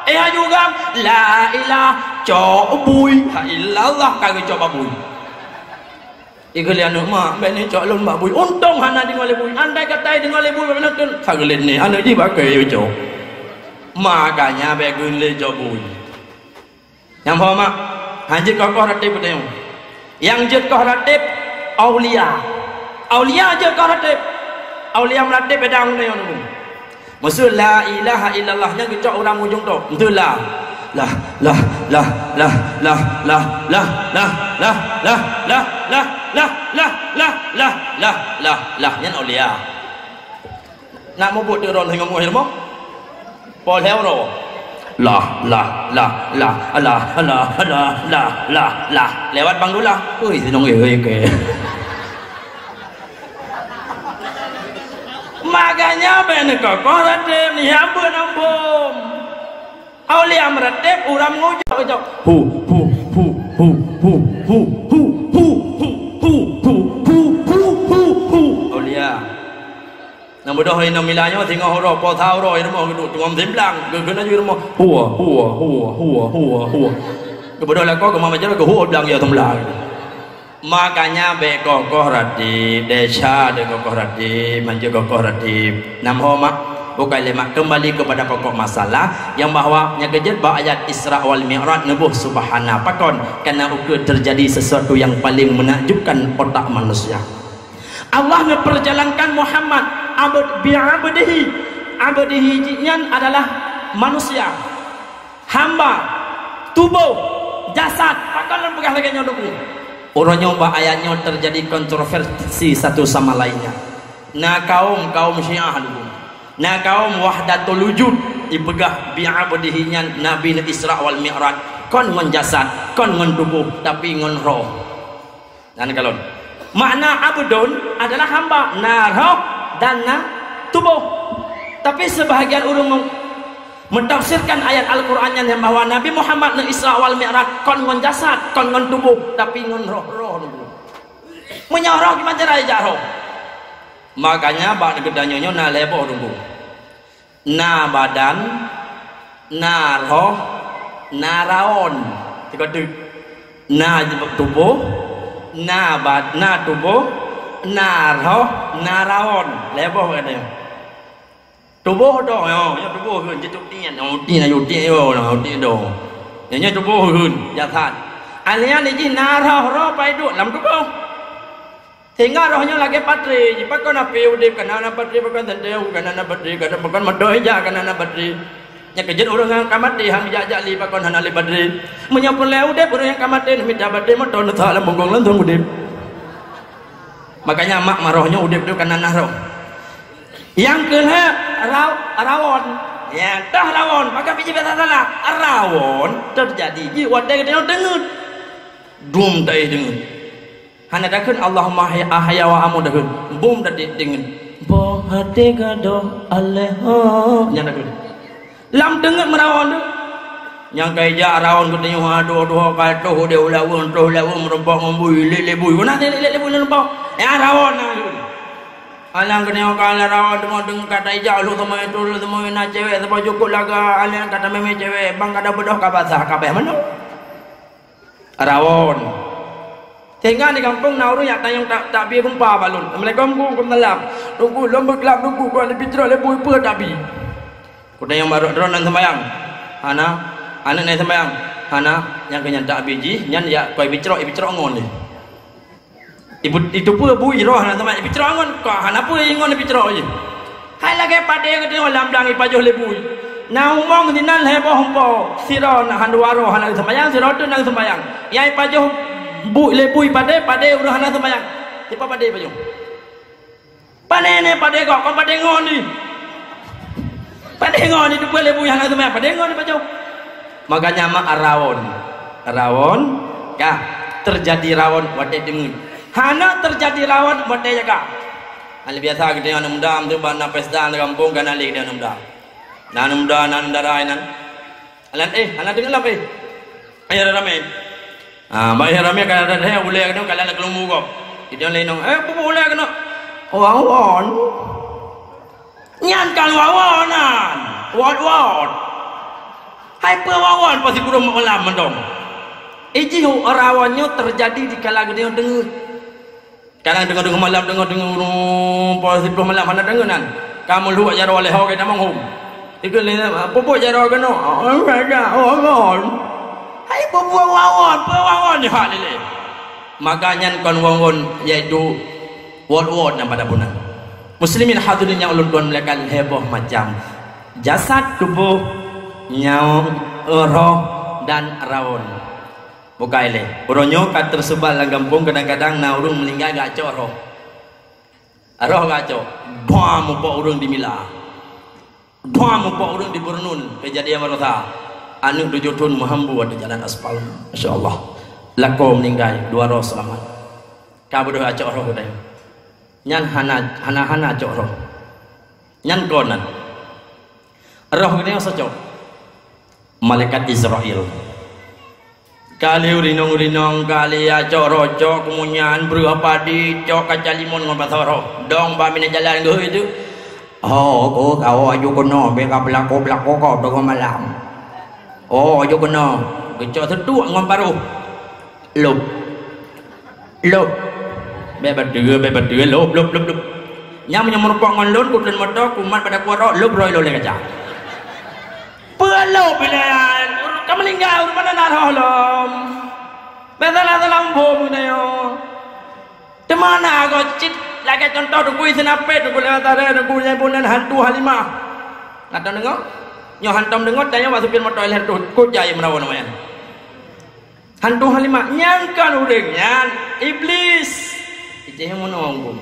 Eh aju gam, la ilah cok bui, ha illallah ka geucok bak bui. Ikheun lé aneuk mak, bék neucok lôn bak bui. Untông hana deungoe lé bui. Andai kata deungoe lé bui, bék neuteun. Sageulet ni, aneuk jih bak keu cok. Makanya bék kheun lé cok bui. Nyang phôn mak, han jeuet koh-koh ratib geutanyoe. Nyang jeuet koh ratib, aulia. Aulia jeuet koh ratib. Aulia meuratib beda ngon geutanyoe. Maksud la ilaha illallah nyan geucok u lam ujong tu. Beutôi la. Lah, lah, lah, lah. Nyan aulia. Nak mubuet teuk droe ngon muh ilmu. Pol heu ro. Lah, lah, lah, lah, lah, lah, lah, lah, lah, lah. Lewat bang dula. Ui, sinong eh, eh, ke. Makanya Bèk neukokoh rateb, nyan beuet nang phom. Aulia meurateb, uram ngujok-ngujok. Hu, hu, hu, hu, hu, hu, hu, hu, hu, hu, hu, hu, hu, hu. Aulia. Nyang beudôh inong mila nyoe singoh uroe, po sa uroe i rumoh geuduek, teungoh simplang, geukheun aju i rumoh. Hua, hua, hua, hua, hua, hua. Geubeudôh lakoe, geumah majelis, geuhua blang ya teumblang. Makanya bèk kokoh rateb, desya deuh kokoh rateb, manjeuet kokoh rateb. Nam ho mak, bukai lé mak, kembali kepada pokok masalah, nyang bahwa nyang keujeuet bak ayat Isra wal Mi'raj neuboh subhana. Pakon? Karena ukeue terjadi sesuatu yang paling menakjubkan otak manusia. Allah neuperjalankan Muhammad abd-, bi'abdihi. Abdihi jih nyan adalah manusia. Hamba, tuboh, jasad, pakon lôn peugah lagèe nyoe Teungku. Uroe nyoe bak ayat nyoe terjadi kontroversi satu sama lainnya. Na kaum, kaum Syiah Teungku. Na kaum wahdatul wujud, ipeugah bi'abdihi nyan Nabi neu Isra wal Mi'raj, kon ngon jasad, kon ngon tuboh, tapi ngon roh. Dan kalon. Makna abdun adalah hamba, na roh dan na tuboh. Tapi sebahagian ureueng mem-, mentafsirkan ayat Al-Qur'an nyan bahwa Nabi Muhammad neu Isra wal Mi'raj kon ngon jasad, kon ngon tuboh, tapi ngon roh, roh. Meunyoe roh, gimana cara jak roh? Makanya bak geutanyoe nyoe na lhèe boh Teungku. Na badan, na roh, na rawon. Teuka teuk. Na tuboh, na bad-, na tuboh, na roh, na rawon. Lhèe boh ka nyoe. Tuboh doh, nyoe, nyoe tuboh kheun, jituek tiet, nyoe tiet, nyoe tiet, nyoe, nyoe tiet doh. Nyoe, nyoe tuboh kheun, jasad. Alheuh nyan jih na roh, roh pai duek lam tuboh. Sehingga roh nyoe lagèe baterai jih, pakon api udép kana na baterai, pakon santeu kana na baterai, kana pakon moto ija kana na baterai. Nyang keujeuet ureueng nyang ka maté han jak-jak lé pakon hana lé baterai. Meunyoe peureulèe udép ureueng nyang ka maté neumita baterai moto neusak lam punggong langsung udép. Makanya mak maroh nyoe udép tu kana na roh. Nyang keulhèe raw-, rawon. Ya, toh rawon, maka biji bahasa salah. Rawon terjadi jih watèe geutanyoe deungeut. Dum taéh deungeut. Hana takheun Allahumma ahya, ahya wa amut takheun. Bum tadi deungon. Boh até gadôh aléh ho. Nyan takheun. Lam deungon meurawon tu. Nyang kai jak rawon geutanyoe ha dua-dua ka toh di ulaweueng, toh ulaweueng meurumpok ngon bui, lé-lé bui. Guna lé-lé bui meurumpok. Ya rawon na tu. Alang geutanyoe ka lé rawon deungon-deungon kata ijak lhok teumai tu, lhok teumai na cewek saboh jukuk laga, alang kata meme cewek, bang kada beudôh ka basah kabeh meunoe. Rawon. Sehingga di gampông na ureueng nyang tanyong ta-, takbir geumpa bak lôn. "Assalamualaikum, Teungku." "Waalaikumsalam." "Teungku, lôn beuklab Teungku, kon lé picrok lé bui peue takbir." Kutanyong bak droeneuh, "Droeneuh na seumbahyang?" "Hana." "Aneuk na seumbahyang?" "Hana." Nyang keu nyan takbir jih, nyan ya koi picrok, ipicrok ngon lé. Ibu-, itu peue bui roh na seumbahyang, ipicrok ngon, kok hana peue ngon ipicrok jih. Hai lagèe padé geutanyoe lam blang ipajoh lé bui. Na umong sinan lhèe boh empo, sidroe na han dua roh hana seumbahyang, sidroe teuk na seumbahyang. Nyang ipajoh bu-, lé bui padé, padé ureueng hana seumbahyang. Sipa padé ipajoh? Padé nè padé kok, kon padé ngon ni. Padé ngon ni, teupeue lé bui hana seumbahyang, padé ngon ipajoh. Makanya mak rawon. Rawon, ka terjadi rawon watèe deungeut. Hana terjadi rawon watèe jaga. Hana biasa geutanyoe aneuk muda, meunyoe bak na pesta di gampông, ka na lé geutanyoe aneuk muda. Na aneuk muda, na aneuk dara inan. Alan, eh, hana deungeut lom, eh. Ayo ramè. Ah, bak ayo ramè ka ada deh ulèe keunoe, ka lheuh keuleumu gob. Jadi lé inong, "Eh, peue ulèe keunoe?" "Wawon." Nyan kan wawon nyan. Wot-wot. Hai peue wawon pasti kureueng malam mantong. Ijih rawon nyoe terjadi di kala geutanyoe deungeut. Kadang teungoh-teungoh malam, teungoh-teungoh ureueng poh siplôh malam hana deungoe nan. Ka meuluwak jaroe lé ho geutanyoe manghom. Ikeu lé, "Peue buet jaroe keunoe?" "Oh, raja, oh, wawon." Hai peue buet wawon, peue wawon nyoe hak lé. Maka nyan kon wawon, yaitu wot-wot nyang pada bunan. Muslimin hadirin nyang ulôn tuan muliakan, lhèe boh macam. Jasad, tuboh, nyawöng, roh, dan rawon. Bukai lé. Uroe nyoe ka teuseubal lam gampông, kadang-kadang na ureueng meuninggai geucok roh. Roh geucok. Bam, mupok ureueng di Mila. Bam, mupok ureueng di Beureunuen. Keujadian baroesa. Aneuk tujoh thon meuhambu ateueh jalan aspal. Masya Allah. Lakoe meuninggai, dua roh seulamat. Ka beudôh geucok roh geutanyoe. Nyan hana, hana-hana cok roh. Nyan kon nan. Roh geutanyoe soe cok? Malaikat Israel. Ka lheueh rinong-rinong, ka lheueh cok roh cok, keumuyan breuh padi, cok kaca limon ngon pasoe roh. Dong bak binéh jalan geuh itu. Oh, oh, kau aju keunoe, bèk ka beulako-beulako kau teungoh malam. Oh, aju keunoe. Geucok seutuek ngon paroh. Lôb. Lôb. Bèk bateue, bèk bateue, lôb, lôb, lôb, lôb. Nyang meunyoe meurumpok ngon lôn, kutreun moto, kumat pada kuat rot, lôb rot ilôn lé kaca. Peue lôb ilée, ka meuninggai, ureueng mana na roh lom. Bèk salah-salah muphom geutanyoe. Teuma na goe cit lagèe cuntoh Teungku Isnapé, Teungku Lewan Taré, Teungku Nyai Bunan, hantu Halimah. Gata deungoe? Nyoe hantom deungoe, tanyoe bak supir moto ilée tu, kujai meurawa nama nyan. Hantu Halimah, nyang kon ureueng nyan, Iblis. Ijeh meunoe gum.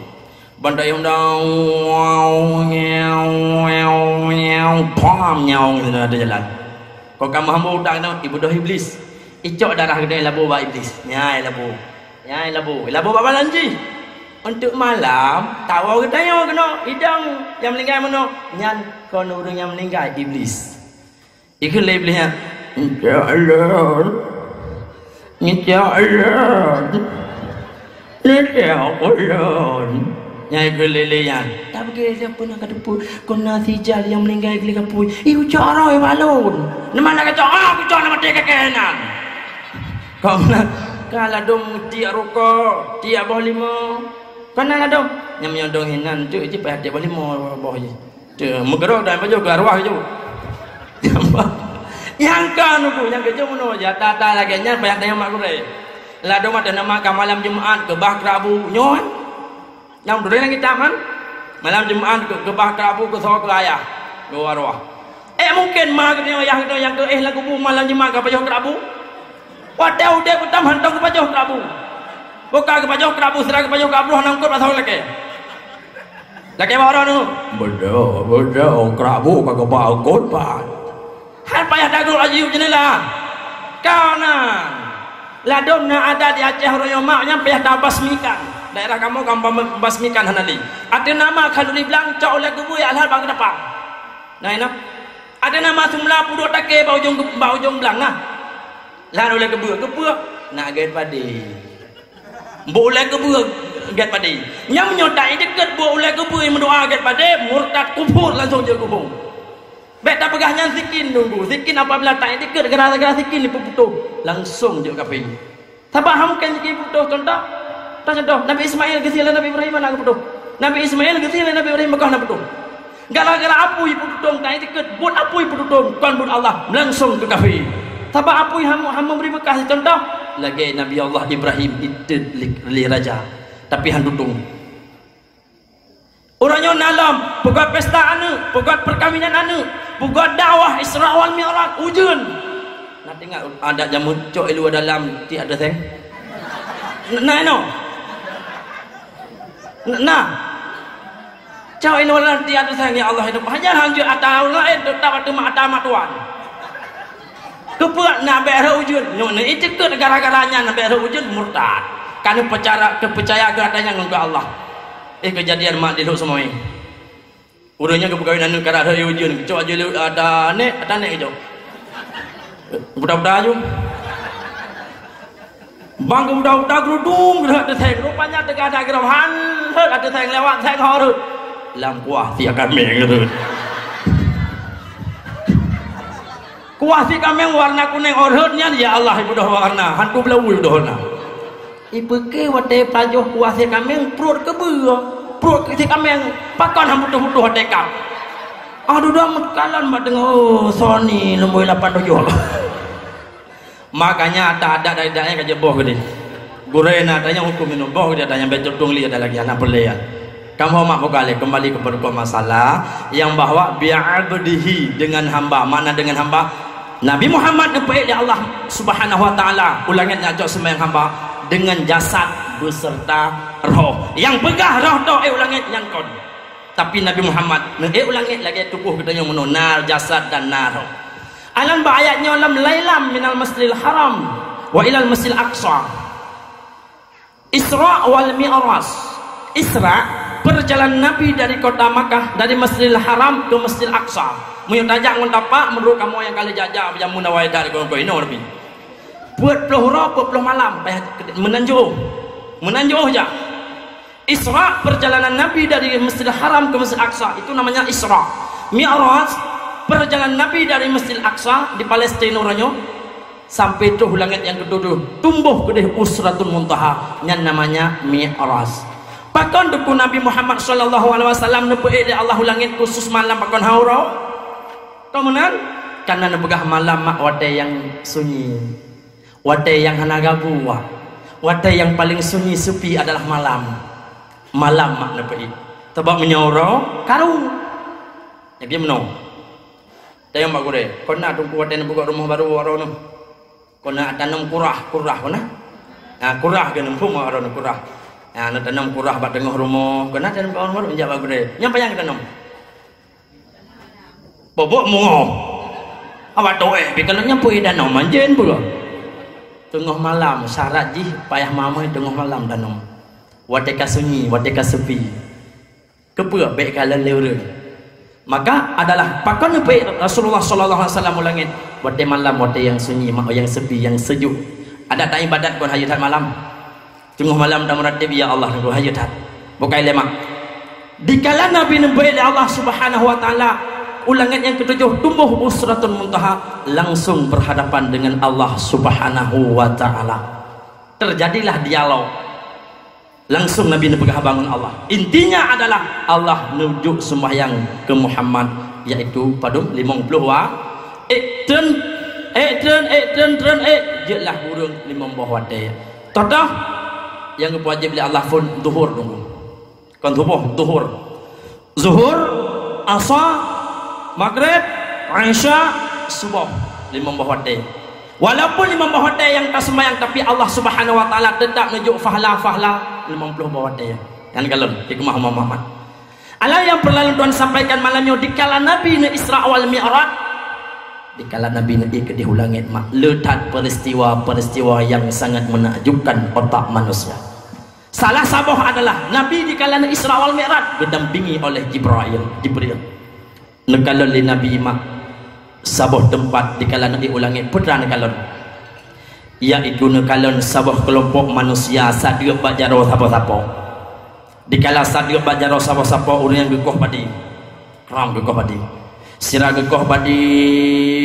Bantai undang, wow, nyau, wow, nyau, pam, nyau, ada jalan. Kok kamu hamba utang tu, ibu doh Iblis. Icok darah geude labo bak Iblis. Nyai labo. Nyai labo. Labo bak balan jih. Untuk malam, tawoe geutanyoe keunoe, idong nyang meuninggai meunoe, nyan kon ureueng nyang meuninggai, Iblis. Ikheun lé Iblih nyan, "Neucok lôn! Neucok lôn! Neucok ulôn!" Nyan ikheun lé, lé nyan, "Tapeugah siapa nyang ka teupeu kon na si Jal nyang meuninggai geuh ka pui? Ih, ucok roh bak lôn! Neuman na kacok, ah, kucok na maté kakée nan!" Kong na ka ladôm tiek rukok, tiek boh limong. Kon na ladôm, nyang meunyoe dong hinan tu jih payah tiek boh limong boh jih. Teu, meukeurok dan pajoh keu arwah ju. Nyang ka nuku, nyang keujeuet meunoe, ata-ata lagèe nyan payah tanyong mak gurée. Ladôm ata nama ka malam Jumat keubah keurabu nyoe. Nyang beudôh lam kitab kan? Malam Jumat keu-, keubah keurabu keu soe keu ayah, keu arwah. Eh, mungken ma geutanyoe, ayah geutanyoe nyang keu éh lam kubu malam Jumat ka pajoh keurabu? Watèe udép geutam hantom geupajoh keurabu. Boka geupajoh keurabu, sira geupajoh keurabu, hana eungkot bak saboh lakèe. Lakèe bak droeneuh. Beudôh, beudôh, keurabu ka geuba eungkot pat. Han payah tagrôk laju jeunela. Ka na. Ladôm na adat di Aceh uroe nyoe mak nyan payah tabasmikan. Daerah kamoe ka membasmikan hana lé. Ateueh nama khanduri blang cok ulèe keubui, alhat bak geutapang. Nah, inoe. Ateueh nama seumla pudok takée bak ujong, bak ujong blang na. Lheueh ulèe keubeue, keupeue? Na gét padé. Buet ulèe keubeue gét padé. Nyang meunyoe ta-iktikeuet buet ulèe keubeue meudoa gét padé, murtad kufur langsung jeuet kufur. Bèk tapeugah nyan sikin nunggu. Sikin apabila ta-iktikeuet gara-gara sikin jipeuputôh, langsung jeuet kafé. Sabab han mungken jiputôh, contoh. Contoh, Nabi Ismail geusie lé Nabi Ibrahim hana geuputôh. Nabi Ismail geusie lé Nabi Ibrahim beukah hana putôh. Gara-gara apui peututông, ka jiteukeut buet apui peututông, kon buet Allah, langsung keu kafé. Sabab apui han, han meubri beukah, contoh, lagèe Nabi Allah Ibrahim jiteuet lé, lé raja, tapi han tutông. Uroe nyoe na lom, peugöt pesta aneuk, peugöt peukawinan aneuk, peugöt dakwah Isra wal Mi'raj, ujeuen. Na teuingat adat jameun cok iluwa dalam tiek ateueh seng? Na inoe? Na. Cok iluwa dalam tiek ateueh seng, ya Allah, hidup. Hanya hanjeuet ata ureueng laén, teutap ateueh mak ata mak tuan. Keupeue na bèk rhot ujeuen? Nyoe na jiteukeut gara-gara nyan bèk rhot ujeuen, murtad. Ka neupeucara-, neupeucaya keu ata nyan ngon keu Allah. Eh, keujadian mak di Lhokseumawe. Ureueng nyan geupeukawen aneuk ka rhot ujeuen, cok aju lé ata nèk, ata nèk cok. Buta-buta aju. Bang geubuta-buta geurudum rhot ateueh seng, rupanya teuga ada geurhot han rhot ateueh seng, lewat seng ho rhot. Lam kuah tiek kaméng rhot. Kuah tiek kaméng warna kunéng ho rhot nyan, ya Allah, ibeudôh warna, hantu beulawu ibeudôh warna. Ipeukée watèe pajoh kuah tiek kaméng pruet keubeue, pruet tiek kaméng, pakon han putôh-putôh watèe kap. Aduh, dah meukalon mak teungoh, oh, Sony nombor lapan tujuh. Makanya ata adat dari daerah ka jeuet boh geude. Gurée na tanyong huköm minum boh geude, tanyong bèk tutông li ada lagi aneuk peuleueh. Kamoe mak buka lé, kembali kepada pokok masalah yang bahwa bi'abdihi, dengan hamba. Makna dengan hamba, Nabi Muhammad geupeuék lé Allah Subhanahu wa Taala u langét nyang cok seumayang hamba dengan jasad beserta roh. Nyang peugah roh teuék u langét nyan kon. Tapi Nabi Muhammad neuék u langét lagèe tuboh geutanyoe meunoe, na jasad dan na roh. Alan bak ayat nyoe lam lailam minal Masjidil Haram wa ilal Masjidil Aqsa. Isra wal Mi'raj. Isra Perjalanan Nabi dari kota Makkah, dari Masjidil Haram ke Masjidil Aqsa. Meunyoe tajak ngon tapak, menurut kamoe nyang ka lheueh jak-jak, jameun awai that, kon-kon inoe Nabi. Peuet ploh uroe, peuet ploh malam, payah meunan jiôh. Meunan jiôh jak. Isra, perjalanan Nabi dari Masjidil Haram ke Masjidil Aqsa, itu namanya Isra. Mi'raj, perjalanan Nabi dari Masjidil Aqsa di Palestina uroe nyoe, sampai troh u langét nyang keutujôh, tumboh keudeh u Sidratul Muntaha, nyan namanya Mi'raj. Pakon Teungku Nabi Muhammad sallallahu alaihi wasallam neupeuék lé Allah u langét khusus malam, pakon hana uroe? Kon meunan? Karena neupeugah malam mak watée nyang sunyi, watée nyang hana gabu, watée nyang paléng sunyi sepi adalah malam. Malam mak neupeuék. Sabab meunyoe uroe, karu. Jadi meunoe. Tanyong bak gurée, "Kon na Teungku watée neupeugöt rumoh barô uroe nyoe? Kon na tanom kurah, kurah kon na?" Ha, kurah keuneuk peue uroe nyoe kurah. Ha, neutanom kurah bak teungoh rumoh, kon na tanom bak rumoh, jak bak gurée. Nyan payah tanom. Bobok mungoh. Awak toh eh, pi kalau nyan peue tanom, manjén peue. Teungoh malam, syarat jih payah mamai teungoh malam tanom. Watée ka sunyi, watée ka sepi. Keupeue bék kalon lé ureuëng? Maka adalah pakon neupeuék Rasulullah sallallahu alaihi wasallam u langét? Watée malam, watée nyang sunyi, mak, nyang sepi, nyang sejuk. Adak taibadat kon hayeu that malam. Teungoh malam tameuratéb, "Ya Allah, nunggu hayeu that." Bukai lé mak. Dikala Nabi neupeuék lé Allah Subhanahu wa Taala u langét nyang keutujôh, tumboh u Sidratul Muntaha, langsung berhadapan dengan Allah Subhanahu wa Taala. Terjadilah dialog. Langsung Nabi neupeugah haba ngon Allah. Intinya adalah Allah neujok seumayang keu Muhammad, yaitu padum limong ploh wa-, ék treun, ék treun, ék treun, treun, ék, jeuet lah ureuëng limong boh watée. Toh-toh nyang geupeuwajéb lé Allah phon zuhur tunggu. Kon suboh, zuhur. Zuhur, Asar, Magrib, Isya, Suboh, limong boh watée. Walaupun limong boh watée nyang taseumayang, tapi Allah Subhanahu wa Taala teutap neujok fahla-fahla limong ploh boh watée. Nyan kalon hikmah Imam Ahmad. Alah nyang peureulée lôn tuan sampaikan malam nyoe, dikala Nabi neu Isra wal Mi'raj, dikala Nabi neu ék keudeh u langét mak, le that peristiwa-peristiwa nyang sangat menakjubkan otak manusia. Salah saboh adalah Nabi dikala neu Isra wal Mi'raj geudampingi oleh Jibrail, Jibril. Neukalon lé Nabi mak saboh teumpat dikala neu ék u langét, peue teuma neukalon? Yaitu neukalon saboh keulompok manusia sadeueb bak jaroe sapo-sapo. Dikala sadeueb bak jaroe sapo-sapo, ureuëng nyang geukoh padé. Ram geukoh padé. Sira geukoh padé,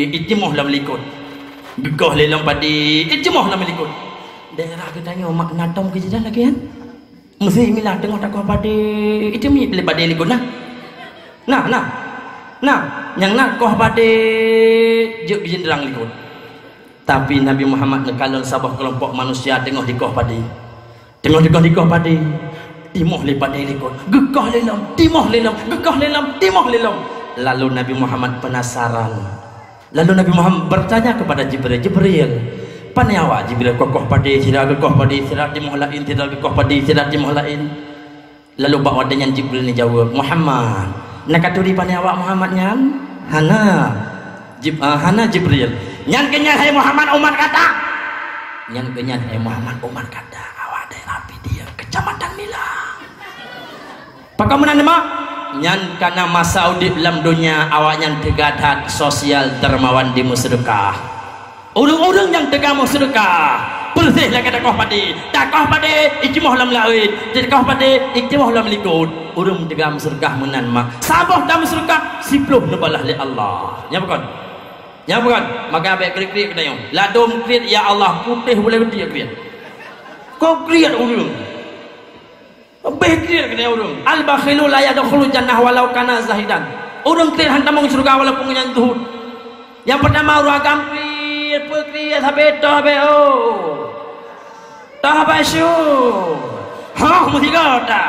itimoh lam likot. Geukoh lé lom padé, itimoh lam likot. Daerah geutanyoe mak na tom keujidan lagée nyan? Meusi milah teungoh takoh padé, itimoh lé padé likot na. Nah, nah. Nah, nyang na koh padé jeuet keujidan likot. Tapi Nabi Muhammad neukalon saboh keulompok manusia teungoh dikoh padé. Teungoh dikoh-dikoh padé, timoh lé padé likot. Geukoh lé lom, timoh lé lom, geukoh lé lom, timoh lé lom. Lalu Nabi Muhammad penasaran. Lalu Nabi Muhammad bertanya kepada Jibril, "Jibril, pane awak Jibril koh-koh padé, sira geukoh padé, sira timoh laén, sira geukoh padé, sira timoh laén?" Lalu bak watée nyan Jibril neujaweueb, "Muhammad, na katuri pane awak Muhammad nyan?" "Hana." Jib-, ah, "Hana Jibril." "Nyan keuh nyan, hai Muhammad, umat gata." "Nyan keuh nyan, hai Muhammad, umat gata, awak daerah Pidie, Kecamatan Mila." Pakon meunan teuma? Nyan kana masa udeb lam donya awaknyan teuga that sosial dermawan di meuseudeukah. Ureuëng-ureuëng nyang teuga meuseudeukah, persis lagée takoh padé. Takoh padé, itimoh lam laén. Takoh padé, itimoh lam likot. Ureuëng teuga meuseudeukah meunan mak. Saboh tameuseudeukah, siploh neubalah lé Allah. Nyan pakon? Nyan pakon? Maka bék kriet-kriet geutanyoe. Ladôm kriet, ya Allah, putéh bulée geuti kriet. Kon kriet ureuëng. Bék kriet keuneuk ureuëng. Al-bakhilu la yadkhulul jannah walau kana zahidan. Ureuëng kriet hana tamong syeuruga walaupun nyan zuhud. Nyang peurtama ureuëng agam kriet, peue kriet, sabe toh be oh. Toh be syu. Hah, meusigoe ta.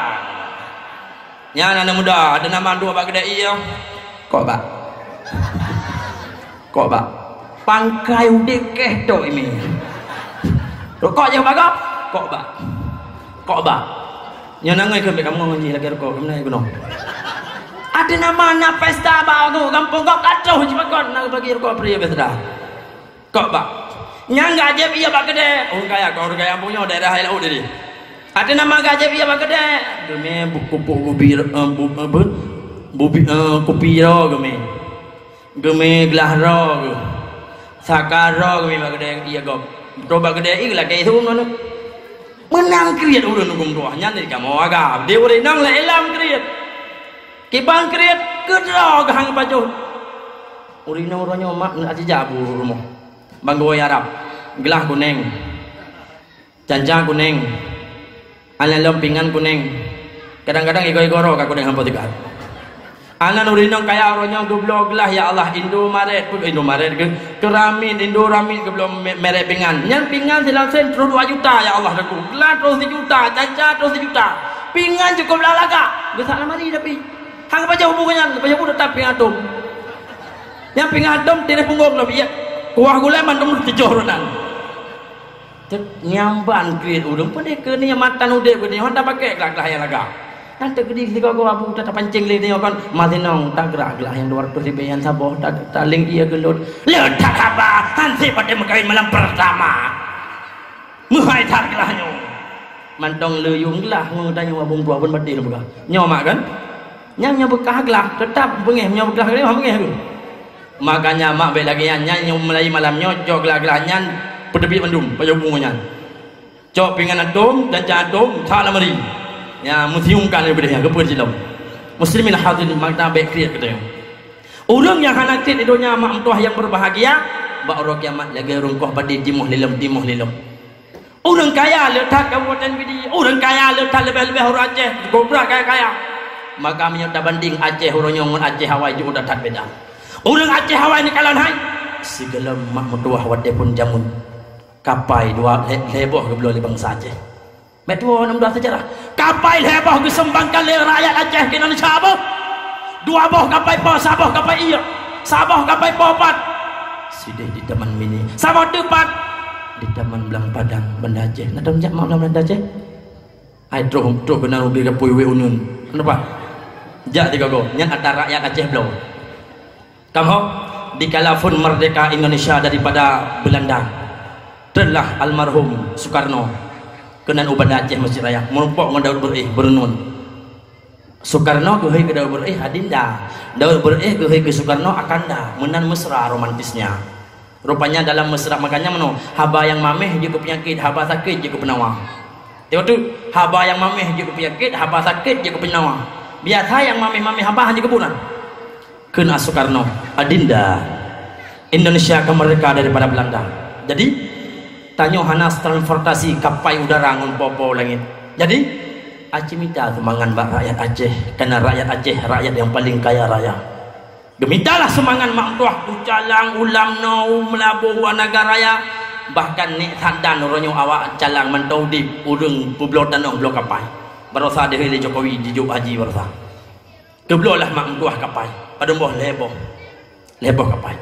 Nyan aneuk muda, ada nama dua bak keudai iya. Kok bak? Kok bak? Pangkai udeb keh tok ini. Rukok je bagah. Kok bak? Kok bak? Nyoe nangoi keu kamoe ngon jih lagée rukok, keumeunang gunong. Ada nama na pesta bak aku, gampông kok katoh jipakon na bagi rukok pria pesta. Kok bak? Nyang gajeb iya bak keudè. Ureuëng kaya, kok ureuëng kaya punya daerah laôt tadi. Até nama gajah biaya bak keudè. Geumè bu-, pupuk gubi, eh, bu-, eh, bu-, bubi, eh, kupi ro geumè. Geumè glah ro geuh. Saka ro geumè bak keudè ié gob. Beutôi bak keudè ié lakèe su ngon. Meunang kriet ureueng nunggu meutuah nyan di kamoe agam. Di ureueng inong lé ilam kriet. Kiban kriet keudroe geuhang pajoh. Ureueng inong uroe nyoe mak aja jabu rumoh. Banggôi Arab. Glah kunéng. Canca kunéng. Alan lom pingan kunéng. Kadang-kadang igoe-igoe ro ka kunéng hampa teuka. Anan ureueng inong kaya uroe nyoe geubloe glah, ya Allah, Indomaret, pun Indomaret ke, Keramit, Indoramit geubloe me-, merek pingan. Nyan pingan sinan sen terus dua juta, ya Allah, Teungku. Glah terus sijuta, canca terus sijuta. Pingan cukup lah lagak. Geusak lamari tapi. Hang pajoh bu nyan, pajoh bu tetap pingan atom. Nyan pingan atom, tireh punggong lom, ya. Kuah gulai mandum tujoh ronan. Tet-, nyamban kriet ureueng, peue deh keuneuk matan udép geutanyoe, han tapakèk glah-glah nyang lagak. Nyan teukeudi sigoe-goe abu tatapancéng lé tanyoe kon, masinong tagrak glah nyang dua ratus ribèe nyan saboh, ta-, taléng ié geulot. Le that haba, han sép watèe meukawen malam pertama. Meuhai that glah nyoe. Mantong leuyueng glah ngon tanyoe abong dua bon batéh lom peugah. Nyoe mak kan? Nyang nyoe beukah glah, teutap beungèh, nyoe beukah glah, beungèh tu. Makanya mak bèk lagèe nyan, nyan nyang meulayeue malam nyoe cok glah-glah nyan peuteubiet mandum, pajoh bu ngon nyan. Cok pingan atom, canca atom, that lamari. Ya, meusiungkan daripada nyan, keupeue silom. Muslimin hadirin, maka bèk kriet geutanyoe. Ureueng nyang hana kriet di donya mak meutuah nyang berbahagia, bak uroe kiamat lagèe rungkoh padé timoh lilom, timoh lilom. Ureueng kaya le that Kabupaten Pidie, ureueng kaya le that leubeh-leubeh ureueng Aceh, gobrak kaya-kaya. Maka meunyoe tabandeng Aceh uroe nyoe ngon Aceh awai jeuet that beda. Ureueng Aceh awai neukalon hai. Sigohlom mak meutuah watèe phon jameun. Kapai dua lhèe, lhèe boh geubloe lé bansa Aceh. Meutuah nam dua seujarah. Kapai lhèe boh geusumbangkan lé rakyat Aceh keu Indonesia boh. Dua boh kapai po, saboh kapai ié, saboh kapai po pat. Sideh di Taman Mini, saboh teupat di Taman Blang Padang, Banda Aceh. Na tom jak mak Banda Aceh? Ai troh, troh keunan ubé gapui wé uneun. Kenapa? Jak tiga go. Nyan atra rakyat Aceh bloe. Kam ho, dikala phon merdeka Indonesia daripada Belanda, trönlah almarhum Soekarno keunan u Banda Aceh Mesjid Raya, meurumpok ngon Daud Beureueh, Beureunon. Soekarno geuhôi keu Daud Beureueh Adinda, Daud Beureueh geuhôi keu Soekarno Akanda, meunan mesra romantisnya. Rupanya dalam mesra, makanya meunoe, haba nyang maméh jeuet keu peunyakét, haba sakét jeuet keu peunawa. Tengok tu, haba nyang maméh jeuet keu peunyakét, haba sakét jeuet keu peunawa. Biasa nyang maméh-maméh haba hana jeuet keu bunan. Kheun Soekarno, "Adinda, Indonesia akan merdeka daripada Belanda." Jadi, tanyoe hana transportasi kapai udara ngon po-po langét. Jadi, aci mita seumangat bak rakyat Aceh, karena rakyat Aceh rakyat nyang paling kaya raya. Geumitalah seumangat mak meutuah u Calang, u Lamno, u Meulaboh, u Nagan Raya. Bahkan nek sadan uroe nyoe awak Calang mantong udép, ureueng peubloe tanoh bloe kapai. Barosa deuh lé Jokowi jijok haji barosa. Geubloe lah mak meutuah kapai. Padum boh lhèe boh. Lhèe boh kapai.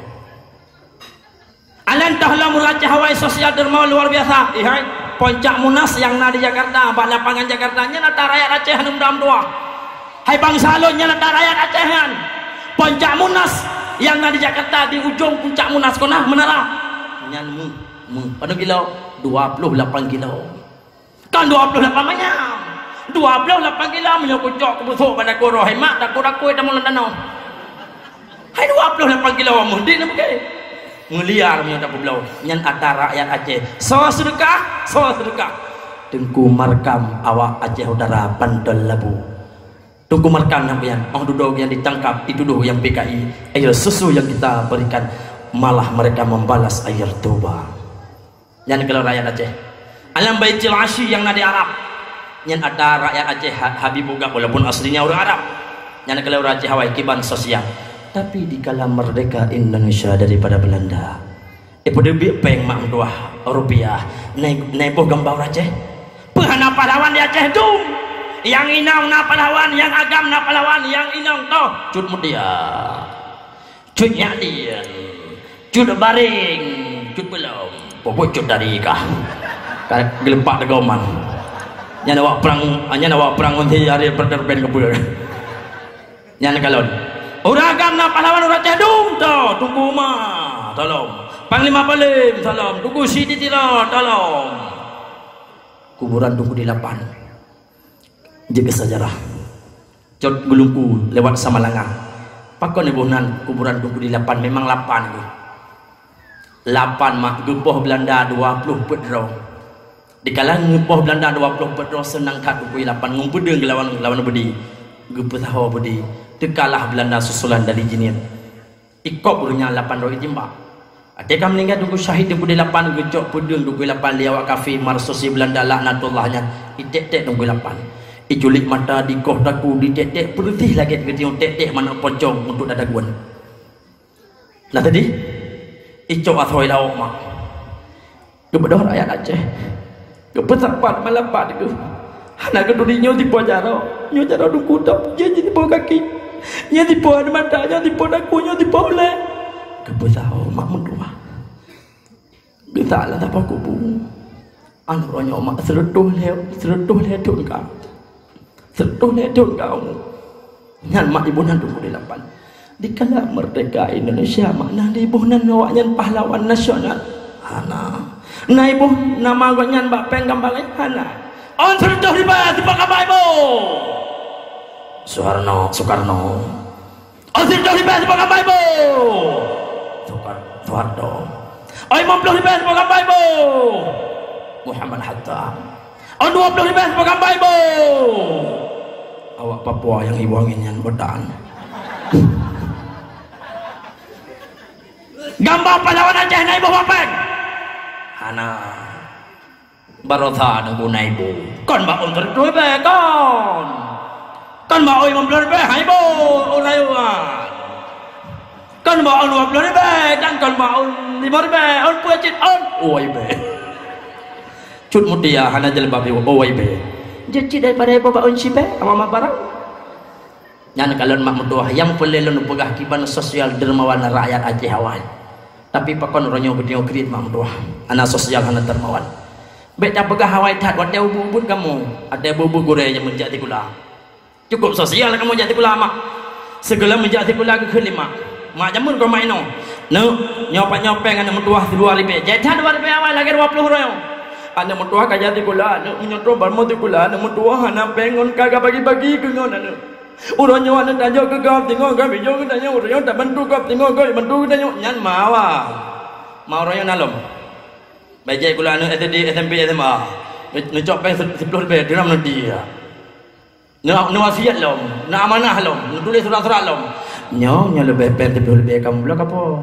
Alan toh lom ureueng Aceh awai sosial derma luar biasa. Ihai, Puncak Monas nyang na di Jakarta, bak lapangan Jakarta, nyan atra rakyat Aceh hana muda meutuah. Hai bansa lôn, nyan atra rakyat Aceh nyan. Puncak Monas nyang na di Jakarta, di ujong Puncak Monas kona menara. Nyan mu, mu, padum kilo? Dua puluh lapan kilo. Kan dua puluh lapan manyam. Dua puluh lapan kilo meunyoe kucok kubusok bak daku roh, hai mak, daku-daku tamong lam tanoh. Hai dua puluh lapan kilo meuh, di na bukét. Meuliar meunyoe tapeubloe. Nyan atra rakyat Aceh. Soe seudeukah? Soe seudeukah? Teungku Markam awak Aceh Utara, Pantol Labu. Teungku Markam nyang pian, oh dudoe nyang ditangkap, dituduh nyang P K I, air susu yang kita berikan, malah mereka membalas air tuba. Nyan kalau rakyat Aceh. Alam Baitul Asyi nyang na di Arab. Nyan atra rakyat Aceh ha-, Habib Ugap walaupun aslinya ureueng Arab. Nyan kalau ureueng Aceh awai kiban sosial. Tapi dikala merdeka Indonesia daripada Belanda, eh, peudeubiet péng mak meutuah rupiah, nai, nai boh gamba ureueng Aceh. Peue hana pahlawan di Aceh dum? Nyang inong na pahlawan, nyang agam na pahlawan, nyang inong toh Cut Mutia. Cut Nyak Dien, Cut Baring, Cut Peulom, pokok Cut Dari kah. Ka geuleumpak tegoman. Nyan awak prang, nyan awak prang ngon si Ariel Peter Pan keupeue. Nyan kalon. Ureueng agam na pahlawan ureueng Aceh dum to, Teungku Uma, tolong. Panglima Palem, tolong. Teungku Siti Tiro, tolong. Kuburan Teungku di Lapan. Jeuet keu sejarah. Cot Geulungku lewat Samalanga. Pakon iboh nan kuburan Teungku di Lapan, memang lapan geuh. Lapan mak geupoh Belanda dua ploh peuet droe. Dikala geupoh Belanda dua ploh peuet droe seunang that Teungku di Lapan ngon peudeueng geulawan lawan Beudi. Geupeusaho Beudi. Teukalah Belanda susulan dari Jeuniet. Ikop ureuëng nyan lapan droe jimbak. Até ka meuninggai Teungku syahid Teungku di Lapan geucok peudeueng Teungku di Lapan lé awak kafé marsosi Belanda laknatullah nyan itek-tek Teungku di Lapan. Iculik mata dikoh taku ditek-tek peureutih lagée geutanyoe tek-tek manok pocong untuk dadaguan. Nah tadi icok asoe laok mak. Geubeudôh rakyat Aceh. Geupeusapat malam pat geuh. Hana geuturi nyoe tipoh jaroe, nyoe jaroe dukutop, nyoe tipoh kaki, nyoe tipoh aneuk mata, nyoe tipoh daku, nyoe tipoh ulée. Geupeusaho mak meutuah. Geutak lam saboh kubu. Aneuëk roh nyoe mak seureutôh lhée, seureutôh lhée thon ka. Seureutôh lhée thon ka umu. Nyan mak iboh nan Teungku di Lapan. Dikala merdeka Indonesia, makna di iboh nan awaknyan pahlawan nasional? Hana. Na iboh nama gobnyan bak péng gamba gobnyan? Hana. Ôn seureutôh ribée sibak gamba iboh? Soeharno, Soekarno. Ôn seureutôh ribée sibak gamba iboh? Soekar-, Soeharto. Ôn limong ploh ribée sibak gamba iboh? Muhammad Hatta. Ôn dua ploh ribée sibak gamba iboh? Awak Papua nyang iboh angén nyan botan. Gamba pahlawan Aceh na iboh bak péng? Hana. Baroesa Teungku na iboh. Kon bak ôn seureutôh ribée kon. Kon bak ôn limong ploh ribée han iboh ôn layuan. Kon bak ôn dua ploh ribée dan kon bak ôn limong ribée, ôn peue cit ôn? O Y B. Cut Mutia hana jilbab iwoe, O Y B. Jeuet cit daripada iboh bak ôn sibée, ama-ama barang. Nyan kalon mak meutuah nyang peureulée lôn peugah kiban sosial dermawan rakyat Aceh awai. Tapi pakon uroe nyoe geutanyoe kriet mak meutuah, hana sosial hana dermawan. Bék tapeugah awai that watée ubit-ubit kamoe, watée ubit-ubit gurée nyang meujak sikula. Cukôp sosial kamoe jak sikula mak. Sigohlom meujak sikula geukheun lé mak. Mak jameun keu mak inoe. Neuk, nyoe pat nyoe péng aneuëk meutuah dua ribée. Jai that dua ribée awai lagée dua ploh uroe nyoe. Aneuëk meutuah ka jak sikula, aneuëk meunyoe troh ban mo sikula, aneuëk meutuah hana péng ngon ka bagi-bagi keu ngon aneuëk. Uroe nyoe aneuëk tajok keu gob, teungoh gob ijok keu tanyoe, uroe nyoe tabantu gob, teungoh gob ibantu keu tanyoe, nyan mawa. Ma uroe nyoe na lom. Bak jai sikula aneuëk S D, S M P, S M A. Neucok péng siploh ribée, diram neudia. Neu-, neuwasiet lom, neuamanah lom, neutuléh surat-surat lom. Nyoe, nyoe leubeh péng siploh ribée kamoe bloe kapo.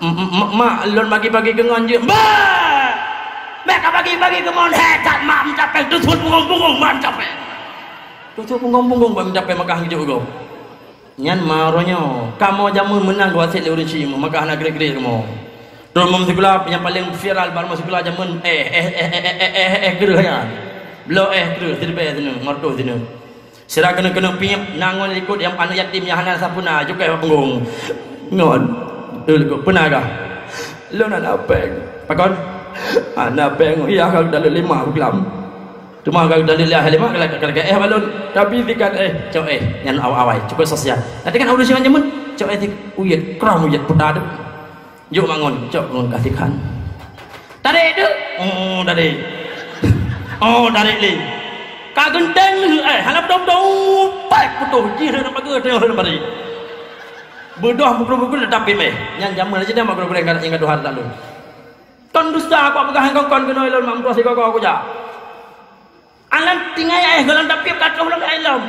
M-, m-, m-, mak, lôn bagi-bagi keu ngon jeuet. Mbak! Bék ka bagi-bagi keu ngon, hé, that mak meucapée, dusun punggong-punggong mak meucapée. Dusun punggong-punggong mak meucapée makah geujok gob. Nyan ma uroe nyoe, kamoe jameun meunan geuwasiet lé ureuëng chim, maka hana gret-gret kamoe. Droe mom sikula nyang paleng viral barô sikula jameun, eh, eh, eh, eh, eh, eh, eh, kreueh nyan. Bloe eh kreueh, siribée sineuk, ngon reutôh sineuk. Sira keuneuk-keuneuk piep, na ngon likot nyang aneuëk yatim nyang hana sapeue, jukée bak punggong. Ngon, eh, likot, peue na kah? Lôn hana péng. Pakon? Hana péng, yah ka geudaleuet lé ma beukelam. Teuma ka geudaleuet lé ahli mak, ka lagée, ka lagée eh balon. Tapi sikan eh, cok eh, nyan awai-awai, cukôp sosial. Tapi kan ureuëng jameun, cok eh, uyet, kram uyet puta tu. Jok mangon, cok ngon kasih khan. Tarék tu. Oh, tarék. Oh, tarék lé. Ka geunteng eh, hana beutôi-beutôi, pai putôh jih lam pageue teuh lam bari. Beudôh pukul-pukul tapi meh. Nyan jameun aja dah mak gurée-gurée ingat Tuhan lalu. Kon dusta kok peugah ngon kon keunoe lôn mak meutuah sigoe-goe kujak. Alam tinggai eh golom tapi ka troh lom ilom.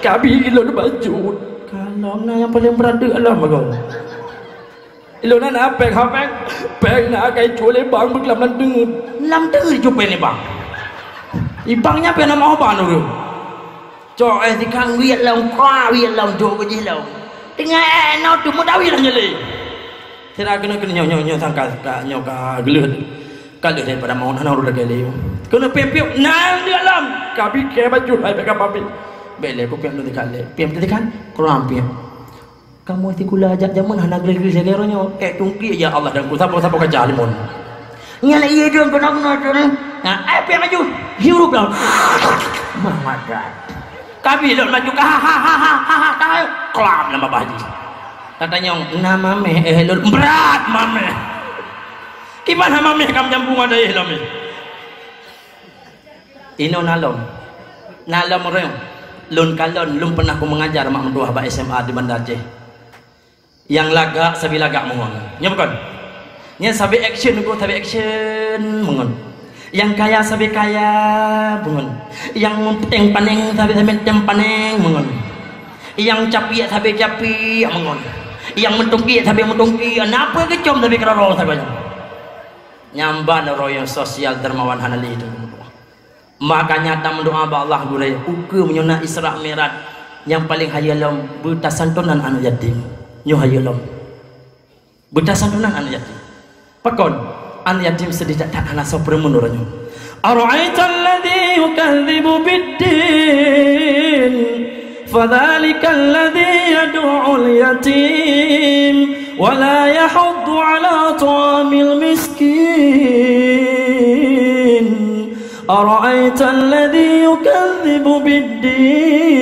Kabi ilôn bacut. Kalom na nyang paleng brat deuek lom bagoe. Ilôn na péng ha péng. Péng na kai cue lé bang beuklam lam teungeut. Lam teungeut cue péng lé bang. Ibang nyan péng na meuoban ureuëng. Cok eh sikang wiet lom, kra wiet lom, jok keu jih lom. Teungoh eh no tu meudawi lah nyelé. Sira keuneuk keuneuk nyoe nyoe nyoe sangka ka nyoe ka geuleuh. Ka leuh daripada mawöt hana ureuëng lagée lé. Keuneuk piep-piep na deuek lom. Ka bikée bacut hai bèk ka pabéh. Bèk lé kupiep nyoe teuka lé. Piep teuka. Kurang piep. Kamoe sikula jak jameun hana geuleuh-geuleuh lagée uroe nyoe. Eh tungki ya Allah dan ku sapo-sapo ka jah limon. Nyan lé ié deueng keunoe-keunoe tu. Nah, eh piep maju. Hirup lom. Mamadat. Kabi lôn maju ka ha ha ha ha ha ha ha. Klam lam babah jih. Tatanyong na mameh eh lôn brat mameh. Kiban ha mameh kam nyambung ada eh lom eh. Inoe na lom. Na lom reueng, lôn kalon, lôn pernah ku mengajar mak meutuah bak S M A di Banda Aceh. Nyang lagak sabe lagak meungon. Nyo bukon? Nyang sabe action ku sabe action meungon. Nyang kaya sabe kaya meungon. Nyang tem paneng sabe sabe tem paneng meungon. Nyang capiek sabe capiek meungon. Nyang meutungkiek sabe meutungkiek. Na peue geucom sabe keudroe sabe nyan. Nyan ban roh nyang sosial dermawan hana lé teuh. Makanya tameudoa bak Allah gurée, ukeue meunyoe na Isra Mi'raj nyang paleng hayeue lom beutasantonan aneuk yatim. Nyoe hayeue lom. Beutasantonan aneuk yatim. Pakon? Aneuk yatim seudeh that-that hana soe peureumeun uroe nyoe. Ara'aital ladzi yukadzibu biddin, fadzalikal ladzi yadu'ul yatim, wa la yahuddu ala ta'amil miskin. Ara'aital ladzi yukadzibu biddin.